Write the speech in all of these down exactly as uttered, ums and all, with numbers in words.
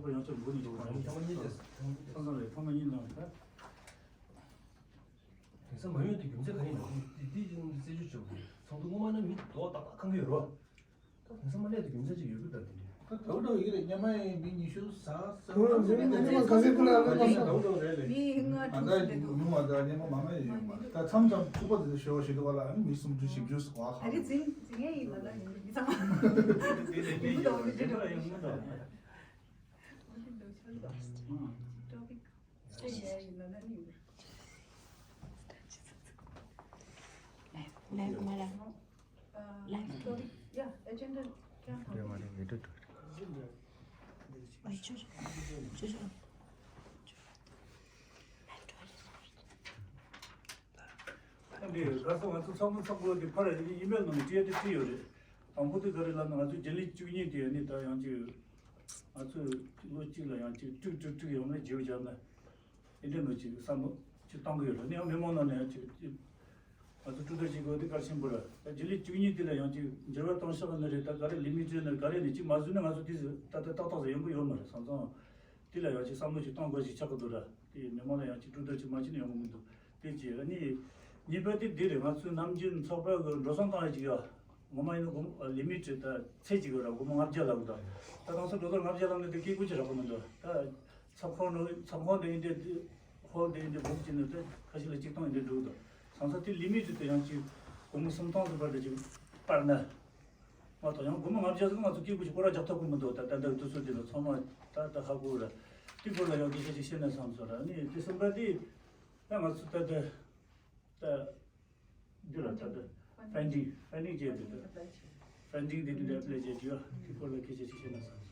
ཡང་ཚོ་འགོ་ནས་ཐོག་མ་གཉིས་ལ་ད། ཚང་ཚང་རེད། ཐོག་མ་གཉིས་ལ་ད། དེང་སང་མ་ཡོང་དུས་རྒྱུ་མཚན་ག་རེ་ཡིན་ནམ། དེ་དེ་ཡིན་རྩད་གཅོད་བྱེད་དགོས། ཚོགས་འདུ་སྔོན་མ་ནི་མི་དོ་ཏག་ཏག་ཁང་གི་ཡོད་རོ། ད་དེང་སང་མ་སླེབས་དུས་རྒྱུ་མཚན་ཅིག་ཡོད་རྒྱུ་ད་དེ་འདྲ། ད་དག་དག་ཡིན་རེད། སྔོན་མ་ཡིན་མི་ཉི་ཤུ་ཟ་ཟ་ཧོ་ཧོ་ཟ་ཟ་ཟ་ཟ་ཟ་ཟ་ཟ་ཟ་ཟ་ཟ་ཟ་ཟ་ཟ་ཟ་ཟ་ཟ་ཟ་ཟ། མི་ལྔ་དྲུག་ཙམ་འདུག་མི་མ་དང་སྙན་མ་མང་ང་ཡོད་མ་རེད། ད་མཚམས་མཚམས་ཚུགས་པ་དེ་ཚོ་ཞོ་ཞིག་འདུག་བ་ལ་ཨ་ནི་མི་སུམ་ཅུ་བཞི་བཅུ་ཟེར་བ་ཨ་ཁ་རི་འཛིན་འཛིན་ཡས་ཡིན་ལ་ལ་ཡིན་མི་ཚང་མ། དེ་དེ་དེ་ཡོད་རེད། དེ་ལ་ཡོང་མི་འདུག Topic. Stay here in London. Live, live, live. Topic. Yeah, agenda. འདི་ག་ས་ང་ཚོ་ཚོགས་མི་ཚོགས་པ་འདི་ཕར་ཨི་མེལ་ནང་ནས་བྲིས་ཏེ་བྲིས་ཡོད་རེད། དང་པོ་དེ་ག་རེ་ལབ་ན་ང་ཚོ་རྒྱུན་ལས་བཅུ་གཉིས་དེ་ནི་ད་ཡང་ཅིག་ང་ཚོས་ལོ་གཅིག་ལ་ཡང་ཅིག་དྲུག་དྲུག་དྲུག་ཡོང་ན་བརྗེ་བོ་བརྒྱབ་ན་ཨེ་འདྲ་མོ་ཅིག་བསམ་བློ་ཅིག་གཏོང་གི་ཡོད་རེད། ནི་ཡང་མི་མང་ནང་ནས་ཡང་ཅིག་ང་ཚོ་གྲོས་བསྡུར་བྱེད་དགོས་དེ་གལ་ཆེན་པོ་རེད། ད་རྒྱུན་ལས་བཅུ་གཉིས་དེ་ལ་ཡང་ཅིག་འགྱུར་བ་གཏོང་ཤག་ནི་རེད། ད་ག་རེ་ལི་མི་ཊི་ནི་ག་རེ་ནི་ཅིག་མ་བཟོས་ན་ང་ཚོ་དེ་ད་ལྟ་ཏག་ཏག་ཟེར་ཡོང་གི་ཡོད་མ་རེད། སང་ཙང་དེ་ལ་ཡང་ཅིག་བསམ་བློ་ཅིག་གཏོང་དགོས་ཞིག་ཆགས་ཀྱི་འདུག་ར། དེ་མི་མང་ལ་ཡང་ཅིག་གྲོས་བསྡུར་ཅིག་མ་བྱས་ན་ཡོང་གི་མི་འདུག་དེ་ཅིག་ཨ་ནི་གཉིས་པ་དེ་འདི་རེད། ང་ཚོའི་ནམ་རྒྱུན་ཚོགས་པ་གི་འགྲོ་སོང་བཏང་ཡ་ཅིག་ཡོད། ངོ་མ་ཡིན་ན་སྒོར་མོ་ལི་མི་ཊི་ད་ཚད་ཅིག་ཡོད་ར། སྒོར་མོ་ལྔ་བརྒྱ་ལབ་འདུག་ད་དེང་སང་ཌོ་ལར་ལྔ་བརྒྱ་ལབ་ན་དེ་སྐད་དགོས་ཅིག་རག་གི་མི་འདུག་ད་ཚོགས་ཁང་ནང་ཚོགས་ཁང་དེ་ཡིན་དེ་ཧོལ་དེ་ཡིན་དེ་སྒོར་མོ་གཅིག་ནས་དེ་ཁ་ཤས་ལ་གཅིག་སྟོང་ཡིན་དེ་འགྲོ་གི་འདུག་སང་ས་དེ་ལི་མི་ཊི་དེ་ཡང་ཅིག་སྒོར་མོ་སུམ་སྟོང་ཙམ་བར་དུ་ཅིག་སྤར་ན། མ་གཏོགས་ཡང་སྒོར་མོ་ལྔ་བརྒྱ་ཟེར་ང་ཚོ་སྐད་དགོས་ཅིག་སྐོར་ར་རྒྱག་ཐུབ་ཀྱི་མི་འདུག་ད་ད་ལྟ་དུས་ཚོད་འདི་ལ་ཚང་མ་ད་ད་ཧ་གོ་ར། དེ་སྐོར་ལ་ཡང་སྐད་ཆ་ཅིག་བཤད་ན་བསམ་སོང་ར། ནི་དེ་གསུམ་པ་དེ་ད་ང་ཚོ་ད་ད་ད་འདི་ལ་ད་ད་ཕན་ཌིང་ཕན་ཌིང་བྱས་འདུག་ད་ཕན་ཌིང་དེ་འདི་ཨེ་པ་ལའི་བྱས་རྒྱུ་ཡ་དེ་སྐོར་ལ་སྐད་ཆ་ཅིག་བཤད་ན་བསམ་སོང་།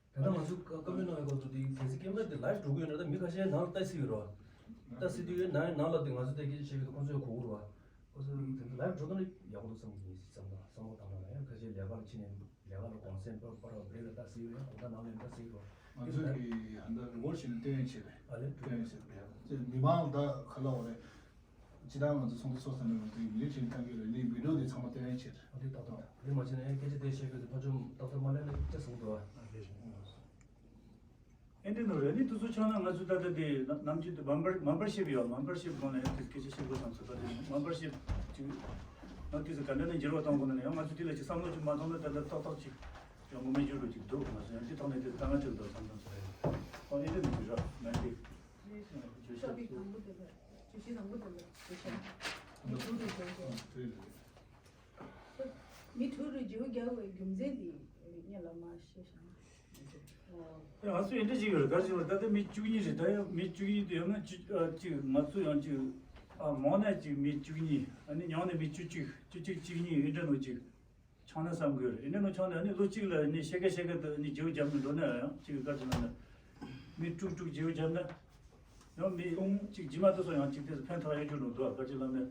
ད་ལྟ་ང་ཚོ་བཀའ་བཀའ་མོལ་གནང་བའི་སྐབས་སུ་དེ་གལ་སྲིད་ཀེམ་ར་དེ་ལའིབ་འགྲོ་གི་ཡོད་ན་ད་མི་ཁ་ཤས་ནང་ལ་ལྟ་སྲིད་ཡོད་རེད་བ། ལྟ་སྲིད་དུས་ཡོད་ན་ནང་ལ་དེ་ང་ཚོ་དེ་སྐད་ཆ་བཤད་གི་ཁོང་ཚོས་གོ་གི་རེད་བ། ཁོ་ཚོ་དེ་ལའིབ་འགྲོ་ཐུབ་ན་ཡག་པོ་འདུག་བསམ་གི་ཡིན་བསམ་དང་བསམ་བློ་བཏང་ན་ཡང་ཁ་ཤས་ལས་ཀ་ལ་ཕྱིན་ནས་ལས་ཀ་ལ་དགོངས་སེལ་སྤར་སྤར་བ་བྲེལ་ལ་ལྟ་སྲིད་ཡོད་ཡང་དགོང་དག་ནང་ལ་ལྟ་སྲིད་ཡོད་རེད། ང་ཚོ་གི་ཨ་མདའ་ངོ་ཤེས་ནས་སྟོན་ཡས་བྱེད་རེད། ཨ་ལས་སྟོན་ཡས་བྱེད་རེད། མི་མང་ད་ག་ལ་བ་རེད། ཇི་ལྟར་ང་ཚོ་ཚོགས་འདུ་ཚོགས་ས་ནས་ང་ཚོའི་མི་རིགས་ཆེན་ཐང་གི་རེད་ནི་བི་ཌིའོ་འདི་ཚང་མ་སྟོན་ཡས་བྱེད། ཨ་འདི་ཏག་ཏག་རེད། མ་བྱས་ན་ཨེ་སྐད་ཆ་དེ་བཤད་དགོས་དེ་ཕ་ཆུང་ཏག་ཏག་མ་ལེན་ན་སྐད་ཆ་ཟུག་འདུག་ཨ། ཨ་རེད་རེད། ཨེ་འདི་ནོ་རེད་ནི་དུ་ཚོ་ཆོག་ན་ང་ཚོ་ད་ལྟ་དེ་ནམ་རྒྱུན་དུ་མམ་པར་མམ་པར་ཤིབ་ཡོད། མམ་པར་ཤིབ་སྒང་ནས་ཡང་དེ་སྐད་ཆ་བཤད་དགོས་བསམ་སོང་། ད་དེ་མམ་པར་ཤིབ་ཅིག་ང་དུས་སུ་ག་འདྲ་ནས་འགྱུར་བ་གཏོང་དགོས་ན་ཡང་ང་ཚོ་དེ་ལ་ཅིག་བསམ་བློ་ཅིག་མ་གཏོང་ན་ད་ལྟ་ཏག་ཏག་ཅིག་ཡང་ངོ་མ་འགྱུར་བ་ཅིག་འདུག་ང་ཚོ་ཡང་དེ་ཐོག་ནས་དེ་དཀའ་ངལ་འཕྲད་འདུག་བསམ་བསམ་སོང་། ཨོ་ཨེ་འདི་ནོ་ཅིག་ར་མ་འདི། ཤོག་བྲིས་དང་པོ་དེ་ལ་བརྗོད་གཞི་དང་པོ་དེ་ལ་བརྗོད་བྱ་མི་དྲུག་རེ་བརྗོད་བྱ། མི་དྲུག་རེ་བརྗོད་རྒྱག་པའི་རྒྱུ་མཚན་དེ་སྙན་ལ་མ་ཤེས་ཤག་ང་ཚོ་ཨེ་འདྲ་ཞིག་ཡོད་རེད། ག་ཞིག་ལ་ད་ལྟ་མི་བཅུ་གཉིས་རེད། ད་ཡང་མི་བཅུ་གཉིས་དེ་ཡང་ན་ཅིག་ཨ་ཅིག་ང་ཚོ་ཡང་ཅིག་ཨ་མང་ན་ཅིག་མི་བཅུ་གཉིས་ཨ་ནི་ཉུང་ན་མི་བཅུ་གཅིག་བཅུ་གཅིག་བཅུ་གཉིས་ཨེ་འདྲ་ནོ་ཅིག་ཆགས་ན་བསམ་གི་ཡོད་རེད། ཡིན་ན་ནོ་ཆགས་ན་ནི་ལོ་གཅིག་ལ་ནི་ཤེ་ཀ་ཤེ་ཀ་དུ་ནི་བརྗེ་པོ་བརྒྱབ་ནས་འགྲོ་ན་ཡང་གཅིག་གི་བཀའ་དྲིན་ལ་ནི་མི་དཀྲུག་དཀྲུག་བརྗེ་པོ་བརྒྱབ་ན་ཡང་མི་གཅིག་རྗེས་མ་དེ་ཚོ་ཡང་གཅིག་དེ་ཚོ་ཕན་ཐོགས་ཡོད་རྒྱུ་འགྲོ་འདུག་བཀའ་དྲིན་ལ་ནི་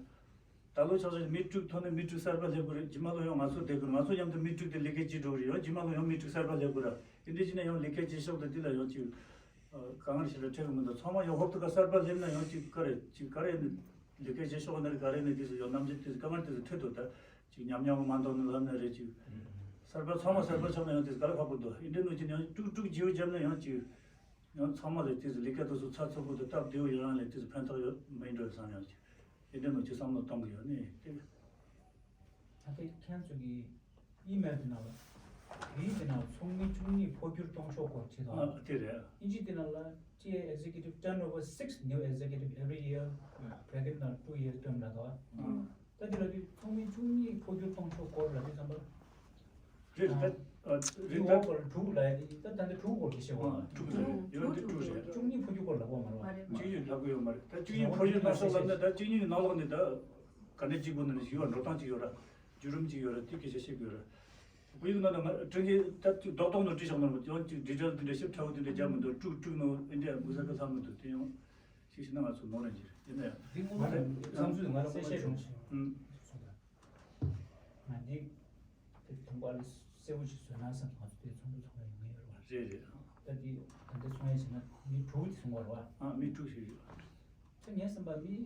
ད་ལོ་ཆགས་ཆགས་མི་དཀྲུག་ཐོག་ནས་མི་དཀྲུག་གསར་པ་སླེབས་དགོས་རེད། རྗེས་མ་ལོ་ཡང་ང་ཚོ་བསྡད་དགོས་རེད། ང་ཚོ་མཉམ་དུ་མི་དཀྲུག་དེ་ལས་ཀ་བྱེད་འགྲོ་གི་རེད། ཡང་རྗེས་མ་ལོ་ཡང་མི་དཀྲུག་གསར་པ་སླེབས་དགོས་རེད། དེ་འདྲ་བྱས་ན་ཡང་ལས་ཀ་བྱེད་ཕྱོགས་དེ་དེ་ལ་ཡང་གཅིག་དཀའ་ངལ་ཞིག་ལ་འཕྲད་གི་མི་འདུག་ཚང་མ་ཡང་ཧོབ་ཏེ་ཀ་གསར་པ་སླེབས་ན་ཡང་གཅིག་ག་རེ་གཅིག་ག་རེ་ནི་ལས་ཀ་བྱེད་ཕྱོགས་ནི་ག་རེ་ནི་དེ་ཚོ་ཡང་རྣམ་འགྱུར་དེ་ཚོ་དཀའ་ངལ་དེ་ཚོ་འཕྲད་འདུག་ད་གཅིག་ཉམས་མྱོང་མ་འདང་ནི་ལབ་ན་རེད། གཅིག་གསར་པ་ཚང་མ་གསར་པ་ཆགས་ན་ཡང་དེ་ཚོ་ག་ལ་ཁག་པོ་འདུག་ཨིན་དྲ་ནོ་གཅིག་ཡང་དཀྲུག་དཀྲུག་བརྗེ་པོ་བརྒྱབ་ན་ཡང་གཅིག་ཡང་ཚང་མ་ལ་དེ་ཚོ་ལས་ཀ་དེ་ཚོ་ཚགས་ཚུད་པོ་དང་སྟབས་བདེ་བོ་ཡོང་ཡ་ལ་དེ་ཚོ་ཕན་ཐོགས་ཡོད་མིན་འགྲོ་བསམ་ཡང་གཅིག་ཨིན་དྲ་ནོ་གཅིག་བསམ་བློ་གཏོང་གི་ཡོད་ནི་དེ། ད་ལྟ་ཁྱེད་ཚོ་གི་ཨི་མེལ་དེ་ནང་ལ། བོད་ཡིག་དེ་ནང་ཚོགས་མི་བཅུ་གཉིས་འཕོ་འགྱུར་གཏོང་ཕྱོགས་སྐོར་བྲིས་དང་། ཨ་དེ་རེད། ཨིན་ཇི་དེ་ནང་ལ་ཏི་ཨེ་executive turnover six new executive every year bracket ནང་two years term ལ་དང་། ད་དེ་ལ་དུས་ཚོགས་མི་བཅུ་གཉིས་འཕོ་འགྱུར་གཏོང་ཕྱོགས་སྐོར་ལ་དུས་ཙམ་པ། རེད་རེད། ད་རེད་ད། འོག་ལ་དྲུག་ལ་ཡ་དེ་ད་ད་ལྟ་དྲུག་སྐོར་གྱི་བཤད་པ། དྲུག་རེད། ཡོད་འདི་དྲུག་རེད། བཅུ་གཉིས་འཕོ་འགྱུར་སྐོར་ལ་གོ་མ་རེད་བ། བཅུ་གཉིས་ལབ་གི་ཡོད་མ་རེད། ད་བཅུ་གཉིས་འཕོ་འགྱུར་གཏོང་ཕྱོགས་ལབ་ན་ད་བཅུ་གཉིས་ཀྱི་ནང་ལོགས་ནས་ད་ག་འདྲ་གཅིག་པོ་ནས་ཞུ་བ་འགྲོ་སྟངས་གཅིག་ཡོད་ར། བརྒྱུད་རིམ་གཅིག་ཡོད་ར། དེ་སྐད་ཆ་བཤད་དགོས་ར། བོད་ཡིག་ནང་ལ་ང་དྲན་གྱི་ད་རྡོག་རྡོག་ནང་བྲིས་བཞག་ན་ཡང་ཅིག་ཌི་ཊེལ་དེ་འདྲ་ཞིབ་ཕྲ་བོ་དེ་འདྲ་རྒྱབ་མི་འདུག་དཀྲུག་དཀྲུག་ནང་ཨིན་འདྲ་མུ་ཟ་ཁ་ལྷག་མི་འདུག་དེ་ཡང་ཅིག་ཤེས་ན་ང་ཚོ་ནོར་ར་འགྱུར་ཡིན་ན་ཡང་། འདི་ངོ་མ་ལ་བསམ་ཚུལ་ང་ལ་གསལ་བཤད་བྱུང་ཞིང་། ང་འདི་དེ་དུང་པ་ལ་གསལ་བོ་ཞིག་བཟོས་ན་བསམ་ང་ཚོ་དེ་ཚོགས་འདུ་ཚོགས་ཡ་ཡོང་གི་ཡོད་རེད་བ། རེད་རེད། ད་འདི་ད་འདི་ཚོགས་ཡ་བྱས་ན་མི་དྲུག་དེ་ཚོགས་པ་རེད་བ། ཨ་མི་དྲུག་ཞིག་ཡོད། ད་ངས་བསམ་པ་མི།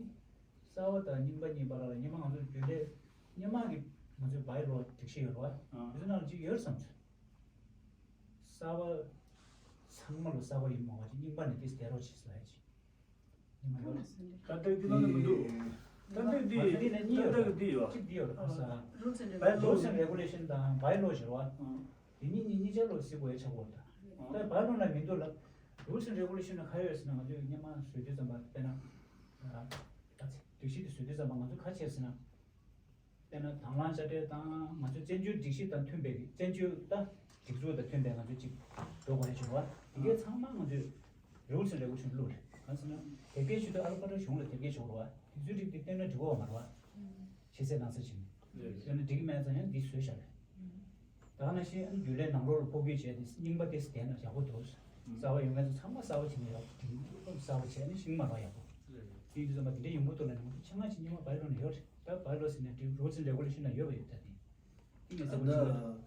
གསར་བ་དང་རྙིང་པ་གཉིས་བར་ལ་སྔོན་མ་ང་ཚོ་རྒྱུན་ལས་སྔོན་མ་གི་ང་ཚོའི་བའི་ལོ་སྒྲིག་གཞི་ཡོད་རེད་བ། དེ་ཚོ་ནང་ལ་གཅིག་ཡོད་བསམ་ཚུལ། གསར་བ། ཚང་མ་ལ་གསར་པ་ཡིན་མ་བ་ཅིག་རྙིང་པ་ནས་དེ་བསྡད་རོགས་བྱེད་ཟེར་ཡ་ཅིག་ཉི་མ་ཡོད་རེད། ད་ལྟ་འདི་ནང་ནས་མི་འདུག་ད་ལྟ་འདི་ཡོད། ད་ལྟ་འདི་ཡོད། གཅིག་འདི་ཡོད་རེད། ཨ་ས། Rules and Regulation། Rules and Regulation དང་By Law ཞེས་པ། དེ་གཉིས་གཉིས་གཉིས་ཆར་ལོ་གཟིགས་དགོས་ཡ་ཆགས་ཡོད་ད། ད་By Law ལ་མི་འདུག་ལ། Rules and Regulation ལ་ག་ཡོད་ཟེར་ན་ང་ཚོས་སྔོན་མ་བཟོས་དུས་ཙམ་པ་དཔེར་ན། ད་སྒྲིག་གཞི་དེ་བཟོས་དུས་ཙམ་པ་ང་ཚོས་ག་བྱས་ཟེར་ན། དཔེར་ན་དང་བླངས་དཔྱ་ཁྲལ་དང་ང་ཚོའི་བཙན་བྱོལ་སྒྲིག་གཞི་དང་མཐུན་པའི་བཙན་བྱོལ་ད་སྒྲིག་འཛུགས་དང་མཐུན་པའི་ང་ཚོས་ཅིག་འགྲོ་དགོས་ཡ་བྱུང་བ། དེ་གའི་ཚང་མ་ང་ཚོས་Rules and Regulation བླུགས་རེད། གང་ཟེར་ན་དེབ་སྐྱེལ་ཞུ་དུས་ཨ་ལ་ཀ་ཏྲ་གཞུང་ལ་དེབ་སྐྱེལ་ཞུ་དགོས་རེད་བ། དེ་ཚོའི་རིགས་དེ་བཏོན་ན་འགྲིག་གི་ཡོད་མ་རེད་བ། ཞེ་ཚད་ནང་གསེས་བྱས་ནས་བཏོན་ན་འགྲིག་གི་མེད་ཙང་ཡང་འདི་བཟོས་བཞག་རེད། ད་ག་ནང་བཞིན་རྒྱུན་ལས་ནང་ལོགས་ལ་ཕོགས་སྐྱོན་བྱས་ཏེ་རྙིང་པ་དེ་བསྡད་ན་ཡག་པོ་འདུག་གསར་པ་ཡོང་མཁན་ཚོ་ཚང་མ་གསར་པ་བྱས་ན་ཡག་པོ་འདུག་གསར་པ་བྱས་ན་ཤིང་མ་རག་ཡག་པོ། དེ་ཡིན་དུས་ཙམ་པ་དེ་འདྲའི་ཡོང་གི་འདུག་ལ་ནི་ང་ཚོ་ཆ་ཚང་ཞིག་རྙིང་པ་By Law ནང་ཡོད་རེད། ད་By Law ཟེར་ནས་འདི་Rules and Regulation ལ་ཡོད་པ་ཡོད་ད་དེ། དེ་ངས་ད་གསལ་པོ་ཞུ་ལ།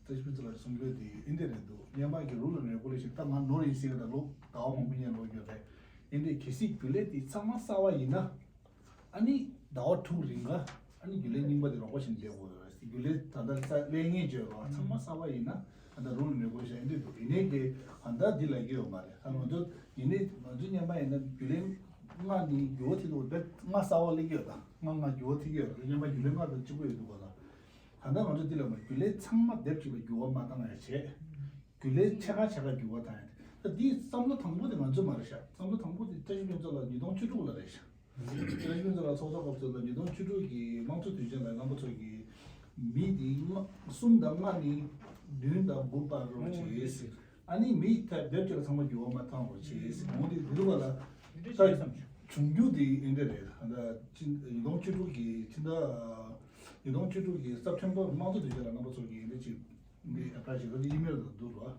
ལྟ་ཞིབ་ཚོ་ལ་གསུང་རྒྱུ་དེ་འདི་འདྲ་རེད་འདུག་སྔོན་མ་གི་Rule and Regulation ད་ང་ནོར་ཡིན་ཟེར་གི་ད་ལོ་ཟླ་བ་མང་པོ་ཉན་ལོ་ཡོད་རེད། འདི་འདྲའི་གལ་སྲིད་རྒྱུན་ལས་དེ་ཚང་མ་གསར་པ་ཡིན་ན། ཨ་ནི་ཟླ་བ་དྲུག་རིང་ག་ཨ་ནི་རྒྱུན་ལས་རྙིང་པ་དེ་རོགས་པ་བྱས་ནས་བསྡད་དགོས་རེད། རྒྱུན་ལས་ད་ལྟ་ས་ལས་ངེས་བརྗོད་རོགས་ཚང་མ་གསར་པ་ཡིན་ན་ཨ་ད་རུང་ནས་དགོས་ཤག་ཨེ་འདྲ་འདུག་ཡིན་ནའི་དེ་ཨ་ད་འདི་ལ་གི་ཡོད་མ་རེད། ཨ་ང་ཚོ་ཡིན་ནའི་ང་ཚོ་སྔོན་མ་ཡིན་ན་རྒྱུན་ལས་ལྔ་ནི་འགྱུར་བ་ཐེབས་འདུག་དཔེ་ལྔ་གསར་པ་སླེབས་ཀྱི་ཡོད་ད། ལྔ་ལྔ་འགྱུར་བ་ཐེབས་ཀྱི་ཡོད་རེད། སྔོན་མ་རྒྱུན་ལས་ལྔ་དང་གཅིག་པ་ཡོད་འདུག་ག་ད་ད་ལྟ་ང་ཚོ་འདི་ལ་མ་རྒྱུན་ལས་ཚང་མ་སྡེབ་གཅིག་ལ་འགྱུར་བ་མ་བཏང་ཡ་བྱས། རྒྱུན་ལས་ཕྱེད་ཀ་ཕྱེད་ཀ་འགྱུར་བ་བཏང་ཡ་ད་འདིའི་བསམ་བློ་དང་པོ་དེ་ང་ཚོ་མ་རེད་ཤག་བསམ་བློ་དང་པོ་དེ་བཀྲ་ཤིས་ཕུན་ཚོགས་ལ་ཉིས་སྟོང་བཅུ་དྲུག་ལ་རེད་ཤག་བཀྲ་ཤིས་ཕུན་ཚོགས་ལ་ཚོགས་གཙོ་སྐབས་སུ་ལ་ཉིས་སྟོང་བཅུ་དྲུག་གི་དམངས་གཙོ་དུས་ཆེན་ལ་རྣམ་པ་ཚོ་གིས་མི་དེ་ལྔ་གསུམ་དང་ལྔ་ནས་བདུན་དང་དགུ་བར་རོགས་བྱེད། ཨ་ནི་མི་ཐ་སྡེབ་གཅིག་ལ་ཚང་མ་འགྱུར་བ་མ་བཏང་རོགས་བྱེད། འོང་དེ་དེ་རུ་བ་ལ་ད་བྱུང་རྒྱུ་དེ་ཨེ་འདྲ་རེད། ད་ཉིས་སྟོང་བཅུ་དྲུག་གི་ཕྱི་ཟླ་ཉིས་སྟོང་བཅུ་དྲུག་གི་སེབ་ཐེམ་པར་དམངས་གཙོ་དུས་ཆེན་ལ་རྣམ་པ་ཚོ་གིས་ཨེ་འདྲ་ཅིག་འདི་ཨ་ཕ་ཞིག་ཨི་མེལ་དུ་འདུག་རོགས།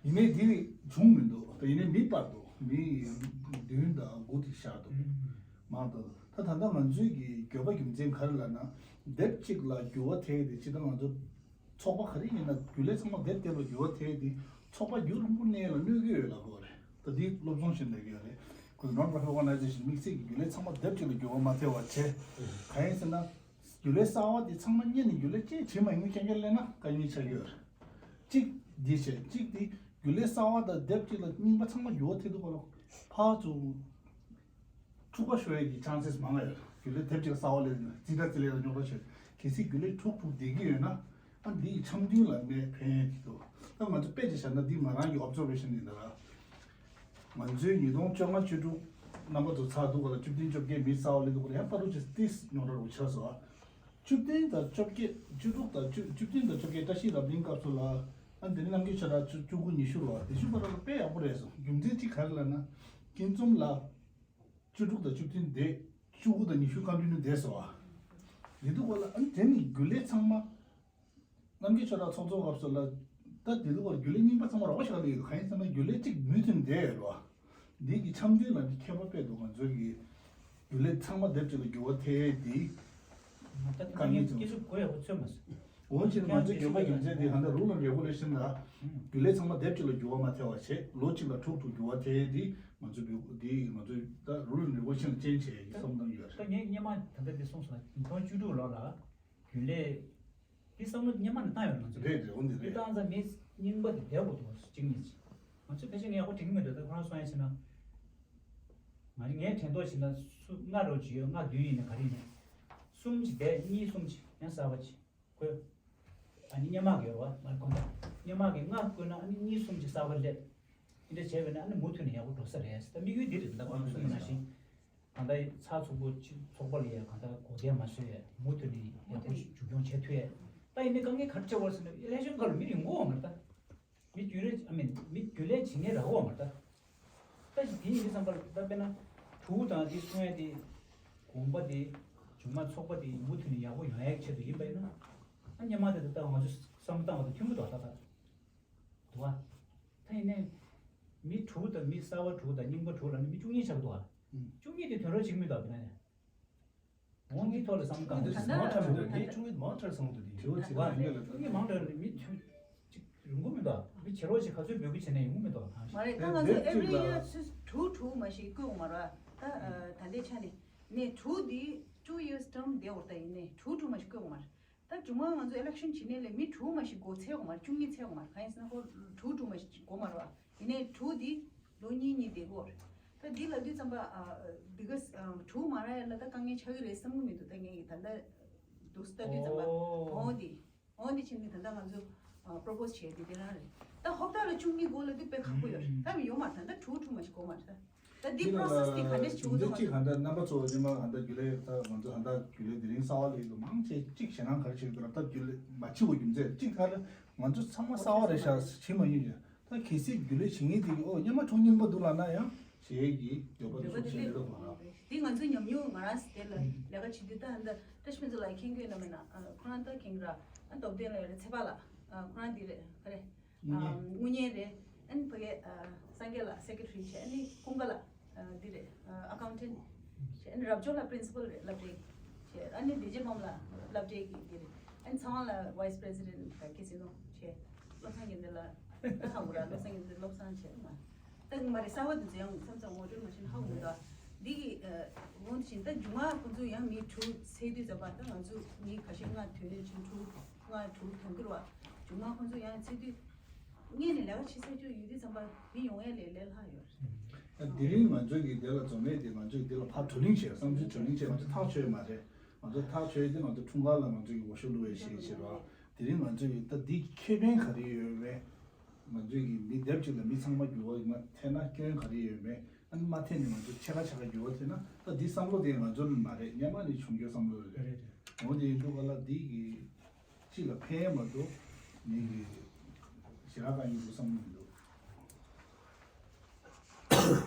ཡིན་ནའི་དེ་བྱུང་མི་འདུག་ད་ཡིན་ནའི་མི་སྤར་འདུག་མི་བདུན་དང་དགུ་དེ་བཞག་འདུག་མང་དུ་ད་ད་ལྟ་ང་ཚོའི་གི་འགྱོད་པ་རྒྱུ་མཚན་ག་རེ་ལབ་ན། སྡེབ་གཅིག་ལ་འགྱུར་བ་ཐེབས་ཏེ་ཕྱི་ཟླ་ང་ཚོ་ཚོགས་པ་ག་རེ་ཡིན་ན་རྒྱུན་ལས་ཚང་མ་སྡེབ་སྡེབ་ལ་འགྱུར་བ་ཐེབས་ཏེ་ཚོགས་པ་རྒྱུན་རིང་པོ་གནས་ལ་གནོད་ཀྱི་ཡོད་ལབ་དགོས་རེད། ད་འདི་སློབ་སྦྱོང་བྱེད་འདོད་ཀྱི་ཡོད་རེད། ཁོ་ཚོ་Non-Profit Organization དམིགས་བསལ་གྱི་རྒྱུན་ལས་ཚང་མ་སྡེབ་གཅིག་ལ་འགྱུར་བ་མ་ཐེབས་པ་བྱས། གང་ཡིན་ཟེར་ན། རྒྱུན་ལས་གསར་པ་དེ་ཚང་མ་གཉེར་ནས་རྒྱུན་ལས་ཅིག་བྱེད་མ་ཡོང་རྐྱང་རྐྱང་སླེབས་ན་དཀའ་ངལ་ཆགས་ཀྱི་ཡོད་རེད། གཅིག་འདི་བྱས་གཅིག་དེ་རྒྱུན་ལས་གསར་པ་དང་སྡེབ་གཅིག་ལ་རྙིང་པ་ཚང་མ་འགྱུར་བ་ཐེབས་འདུག་ག་ལ་ཕར་ཚུར་འཁྲུག་པ་ཤོར་ཡས་ཀྱི་chances མང་ང་ཡོད། རྒྱུན་ལས་སྡེབ་གཅིག་ལ་གསར་པ་སླེབས་ན་རྩིས་ཁྲ་རྩིས་ལས་ལ་རྙོག་དྲ་ཆེ། གལ་སྲིད་རྒྱུན་ལས་དྲུག་དྲུག་བསྡད་ཀྱི་ཡོད་ན། ཨ་འདི་ཡི་འཆམ་མཐུན་ལ་ངས་ཕན་ཡོན་གྱི་འདུག་ད་ང་ཚོ་དཔེ་ཅིག་བཞག་ན་འདི་ང་རང་གི་observation ཡིན་ད་ར། ང་ཚོའི་ཉིས་སྟོང་བཅོ་ལྔ་བཅུ་དྲུག་རྣམ་པ་ཚོ་ཚར་འདུག་ག་ལ་བཅུ་བདུན་བཅོ་བརྒྱད་མི་གསར་པ་སླེབས་འདུག་ག་ལ་ཡང་པ་རུ་ཅིག་ཏིས་ཉོ་ར་རུ་ཆགས་སོང་ཨ། བཅུ་བདུན་དང་བཅོ་བརྒྱད་བཅུ་དྲུག་དང་བཅུ་བཅུ་བདུན་དང་བཅོ་བརྒྱད་བཀྲ་ཤིས་རབ་གླིང་སྐབས་སུ་ལ་ཨ་འདི་ནི་རྣམ་རྒྱལ་ཆོས་གྲགས་བཅུ་བཅུ་དགུ་ཉི་ཤུ་རུ་ཨ་དེ་ཤུ་པ་ར་ལ་དཔེ་ཡག་པོ་རེད་སོང་རྒྱུ་མཚན་གཅིག་ག་རེ་ལབ་ན་ཀུན་འཛོམས་ལ། བཅུ་དྲུག་དང་བཅུ་བདུན་བསྡད། བཅུ་དགུ་དང་ཉི་ཤུ་ཀ་འདྲུ་ནི་བསྡད་སོ། ཡིན་དུས་གོ་ལ་ཨ་ནི་དེ་ནི་རྒྱུན་ལས་ཚང་མ། རྣམ་རྒྱལ་ཆོས་གྲགས་ཚོགས་གཙོ་སྐབས་སུ་ལ། ད་དེ་དུས་གོ་ལ་རྒྱུན་ལས་རྙིང་པ་ཚང་མ་རོགས་པ་ཞིག་ལ་ཡོད་གང་ཡིན་ཟེར་ན་རྒྱུན་ལས་གཅིག་མུ་མཐུད་བསྡད་ཡོད་རོ། འདི་གི་འཆམ་མཐུན་ལ་འདི་ཁྱད་པར་དཔེ་འདུག་ང་ཚོ་གི་རྒྱུན་ལས་ཚང་མ་སྡེབ་གཅིག་ལ་འགྱུར་བ་ཐེབས་འདི། ད་དཀའ་ངལ་ཅིག་སྐྱེ་ཚུལ་གོ་ཡག་པོ་ཚོད་མ་སོང་། འོན་ཀྱང་ང་ཚོའི་འགྱོད་པ་རྒྱུ་མཚན་དེ་ད་ལྟ་Rule and Regulation ལ་རྒྱུན་ལས་ཚང་མ་སྡེབ་གཅིག་ལ་འགྱུར་བ་མ་ཐེབས་པ་བྱས་ལོ་གཅིག་ལ་དྲུག་དྲུག་འགྱུར་བ་ཐེབས་དེ་ང་ཚོའི་འབུལ་དེ་ང་ཚོའི་ད་Rule and Regulation ལ་ཅན་བྱས་ཀྱི་བསམ་བཏང་ཡོད་རེད། ད་ངས་སྔོན་མ་ད་ལྟ་འདི་གསུངས་སོང་། ཉིས་སྟོང་བཅུ་དྲུག་ལོ་ལ་རྒྱུན་ལས་དེ་བསམ་བློ་སྔོན་མ་ནས་བཏང་ཡོད་རེད་ང་ཚོ། རེད་རེད། འོ་འདི་དེ་རེད། བཏང་ཙང་མི་རྙིང་པ་དེ་བསྡད་དགོས་འདུག་གཅིག་གཉིས་ཅིག་ང་ཚོས་ཕལ་ཆེར་ངས་ཡག་པོ་དྲན་གྱི་མི་འདུག་ད་ཁོ་རང་གསུང་ཡ་བྱས་ན། ང་ངས་དྲན་ཐོག་བྱས་ན་སུ་ལྔ་རོ་ཅིག་ཡོད། ལྔ་བདུན་ཡིན་ན་ག་རེ་ཡིན་ན། གསུམ་ཅིག་བསྡད། གཉིས་གསུམ་ཅིག་ཡང་གསར་པ་ཅིག་བཀོད། ཨ་ནི་སྔོན་མ་གི་ཡོད་རེད་བ། མར་དགོངས་དག་སྔོན་མ་གི་ལྔ་བཀོད་ན་ཨ་ནི་གཉིས་གསུམ་ཅིག་གསར་པ་སླེབས། འདི་འདྲ་བྱས་པས་ན་ཨ་ནི་མུ་མཐུད་ནས་ཡག་པོ་འགྲོ་ས་རེད། ད་དམིགས་ཡུལ་འདི་རེད། ད་ཁོང་གསུངས་པ་ནང་བཞིན། གང་ལྟར་ཚགས་ཚུད་པོ་ཅིག་ཚོགས་པ་ལ་ཡ་གང་ལྟར་གོ་བདེ་མ་བཟོས་ཡ་མུ་མཐུད་ནས་ཡག་པོ་ཞིག་མཇུག་སྐྱོང་བྱེད་ཐུབ་ཡ། ད་ཡིན་ནའི་དཀའ་ངལ་ག་རེ་འཕྲད་པ་རེད་ཟེར་ན་ཨི་ལེག་ཤོན་སྐབས་ལ་མི་ཡོང་གི་ཡོད་མ་རེད་ད། མི་རྒྱུན་ལས་ཨ་མིན་མི་རྒྱུན་ལས་བྱེད་མཁན་རག་གི་ཡོད་མ་རེད་ད། ད་ཅིག་དེ་ཡིན་དུས་ཙམ་པ་ལ་ད་དཔེར་ན་དྲུག་དང་དེ་གསུང་ཡ་དེ་དགོངས་པ་དེ་བྱུང་མ་ཚོགས་པ་དེ་མུ་མཐུད་ནས་ཡག་པོ་ཡོང་ཡའི་ཆེད་དུ་ཡིན་པ་ཡིན་ན། ཨ་སྔོན་མ་དེ་ད་ལྟ་ང་ཚོས་བསམ་བློ་བཏང་བ་དང་མཐུན་པོ་འདུག་ད་ད་འདུག་བ། ད་ཡིན་ནའི་མི་དྲུག་དང་མི་གསར་པ་དྲུག་དང་རྙིང་པ་དྲུག་ལ་ནི་མི་བཅུ་གཉིས་ཆགས་འདུག་བ། བཅུ་གཉིས་དེ་དོན་རོགས་བྱེད་ཀྱི་མི་འདུག་བ་དེ་ན་ནས། འོང་གི་ཐོག་ལ་བསམ་བློ་བཏང་། ད་ལྟ་མང་དྲགས་མི་འདུག་ངས་ཆུང་ངུ་མང་དྲགས་བསམ་གི་འདུག་དེ་བ་ཅིག་ད་ལ་ཡིན་ལ་ཆུང་ངུ་མང་དྲགས་མི་ཆུང་ཅིག་རིང་པོ་མི་འདུག་མི་བྱེད་རོགས་ཅིག་ག་ཚོད་འབོད་སྐུལ་བྱས་ན་ཡོང་གི་མི་འདུག་མ་རེད། ད་ང་ཚོ་every year དྲུག་དྲུག་མ་ཞིག་བསྐོས་ཡོང་མ་རེད། ད་ད་ལྟའི་ཆ་ནས་ནས་དྲུག་འདི་two years term བསྡད་འོར་ད་ཡིན་ནས་དྲུག་དྲུག་མ་ཞིག་བསྐོས་ཡོང་མ་རེད། ད་ ད་མཇུག་མ་ང་ཚོ་ཨི་ལེག་ཤན་བྱེད་ནས་ལས་མི་དྲུག་མ་ཞིག་འགོ་ཚད་འོང་མ་རེད། བཅུ་གཉིས་ཚད་འོང་མ་རེད། གང་ཡིན་ཟེར་ན་ཁོ་དྲུག་དྲུག་མ་ཞིག་འགོ་མ་རེད་བ། ཡིན་ནའི་དྲུག་འདི་ལོ་གཉིས་གཉིས་བསྡད་དགོས་རེད། ད་འདི་ལབ་དུས་ཙམ་པ་ཨ་because ཨ་དྲུག་མ་རག་ཡ་ལ་ད་དཀའ་ངལ་ཆགས་ཀྱི་རེད་བསམ་གྱི་མི་འདུག་ད་ངས་ད་ལྟ་འདུག་ལྟ་དུས་ཙམ་པ་ཨོ་འོ་འདི་འོ་འདི་བྱས་ནས་ད་ལྟ་ང་ཚོ་ཨ་པོ་རོ་པོ་སི་བྱས་ཏེ་དེ་རང་རེད། ད་ཧོབ་ཏ་ལ་བཅུ་གཉིས་འགོ་ལབ་དུས་དཔེ་ཁག་པོ་ཡོད་རེད། ད་མི་ཡོད་མ་རེད། ད་ལྟ་དྲུག་དྲུག་མ་ཞིག་འགོ་མ་རེད། ད་འདི་འདི་པོ་རོ་སེ་སི་འདི་ག་འདྲས་བྱུང་འདུག་ང་གཅིག་ཚོ་ག་འདྲ་རྣམ་པ་ཚོ་ཉི་མ་ག་འདྲ་རྒྱུན་ལས་ད་ང་ཚོ་ད་ལྟ་རྒྱུན་ལས་དེ་རིང་གསར་པ་སླེབས་འདུག་མང་ཆེ་གཅིག་ཞེད་སྣང་ག་རེ་བྱེད་ཀྱི་འདུག་ད་རྒྱུན་ལས་མ་བྱེད་པའི་རྒྱུ་མཚན་གཅིག་ད་ལ་ང་ཚོ་ཚང་མ་གསར་པ་རེད་ཤག་བྱེད་མ་མྱོང་ཡ། ད་གལ་སྲིད་རྒྱུན་ལས་བྱེད་མཁན་དེ་གིས་ཨོ་སྔོན་མ་དྲུག་རྙིང་པ་འདུག་ལབ་ན་ཡང་བྱེད་ཡས་ཀྱི་འདོད་པ་འདོད་པ་འདུག་དེ་བྱེད་ལས་འདུག་ལ། དེ་ང་ཚོའི་ཉམས་མྱོང་ང་རང་དེ་ལ་ལས་ཀ་བྱེད་དུས་ད་འདི་བཀྲ་ཤིས་ཕུན་ཚོགས་ལགས་མཁྱེན་གྱི་ཡོད་ན་མེད་ན། ཨ་ཁོ་རང་ད་མཁྱེན་གྱི་ར། ཨ་སྟོབས་ལྡན་ལགས་ཡོད་རེད། ཚེ་དཔག་ལགས། ཨ་ཁོ་རང་འདི་རེད། ག་རེ། དངུལ་ཨ་གཉེར། དངུལ་གཉེར་རེད། ཨ་ནི་ཕ་གི་ཨ་སངས་རྒྱས་ལགས་སེ་ཀེ་ཊ་རི་བྱས། ཨ་ནི་ཀུན་དགའ་ལགས་ཨ་འདི་རེད། ཨ་ཨ་ཀའུན་ཊེན་ཊི་བྱས། ཨ་ནི་རབ་འབྱོར་ལགས་པི་རིན་སི་པལ་རེད། སློབ་གྲྭའི་བྱས། ཨ་ནི་བདེ་ཆེན་སྒྲོལ་མ་ལགས་སློབ་གྲྭའི་གི་འདི་རེད། ཨ་ནི་ཚེ་དབང་ལགས་ཝའི་སི་པི་རེ་སི་ཌེན་ཊི་ག་གི་སི་ནོ་བྱས། བློ་བཟང་དགེ་འདུན་ལགས་ད་ཧ་གོ་ར། བློ་བཟང་དགེ་འདུན་བློ་བཟང་བྱས་མ། ད་མ་རེད། གསར་པ་དེ་ཚོ་ཡང་མཚམས་མཚམས་ངོ་སྤྲོད་མ་བྱས་ན་ཧ་གོ་མི་འདུག་འདི་གི་ཨ་འོང་དུས་ད་མཇུག་མ་ཁོང་ཚོ་ཡང་མི་དྲུག་ཚད་དུས་ཙམ་པ་ད་ང་ཚོ་མི་ཁ་ཤས་ལྔ་ཐོན་ནས་ཕྱིན། དྲུག་ལྔ་དྲུག་ཐོན་གྱི་རེད་བ། མཇུག་མ་ཁོང་ཚོ་ཡང་ཚད་དུས་སྔོན་ནས་ལས་ཀ་བྱེད་ས་ཆོག་ཡོད་དུས་ཙམ་པ་མི་ཡོང་ཡ་ལས་ལས་སླ་ཡོད་རེད། ད་དེ་རིང་ང་ཚོ་གི་དེ་ལ་འཛོམས་མེད་དེ་ང་ཚོས་དེ་ལ་ཕར་བགྲོ་གླེང་བྱས། བསམ་ཚུལ་བགྲོ་གླེང་བྱས། ང་ཚོ་ཐག་ཆོད་མ་རེད། ང་ཚོ་ཐག་ཆོད་དེ་ང་ཚོ་འཁྲུངས་སྐར་ལ་ང་ཚོ་གི་འོས་ཤོག་བླུགས་པའི་གཞི་བྱས་པ། དེ་རིང་ང་ཚོ་གི་ད་འདི་ཁེ་ཕན་ག་རེ་ཡོད་མེད། ང་ཚོ་གི་མི་སྡེབ་གཅིག་ལ་མི་ཚང་མ་འགྱུར་བ་མ་ཐེབས་ན་སྐྱོན་ག་རེ་ཡོད་མེད། ཨ་ནི་མ་ཐེབས་ནས་ང་ཚོ་ཕྱེད་ཀ་ཕྱེད་ཀ་འགྱུར་བ་ཐེབས་ན་ད་འདི་བསམ་བློ་དེ་ང་ཚོ་ནི་མ་རེད། སྔོན་མ་ནས་བྱུང་རྒྱུ་བསམ་བློ་རེད། རེད་རེད། འོ་དེ་ཡིན་དུས་ག་ལ་འདི་གི་སྤྱི་ལ་ཕན་མ་གཏོགས་མི་གི་ཞེ་དྲག་གང་ཡིན་འདུག་བསམ་གྱི་མི་འདུག་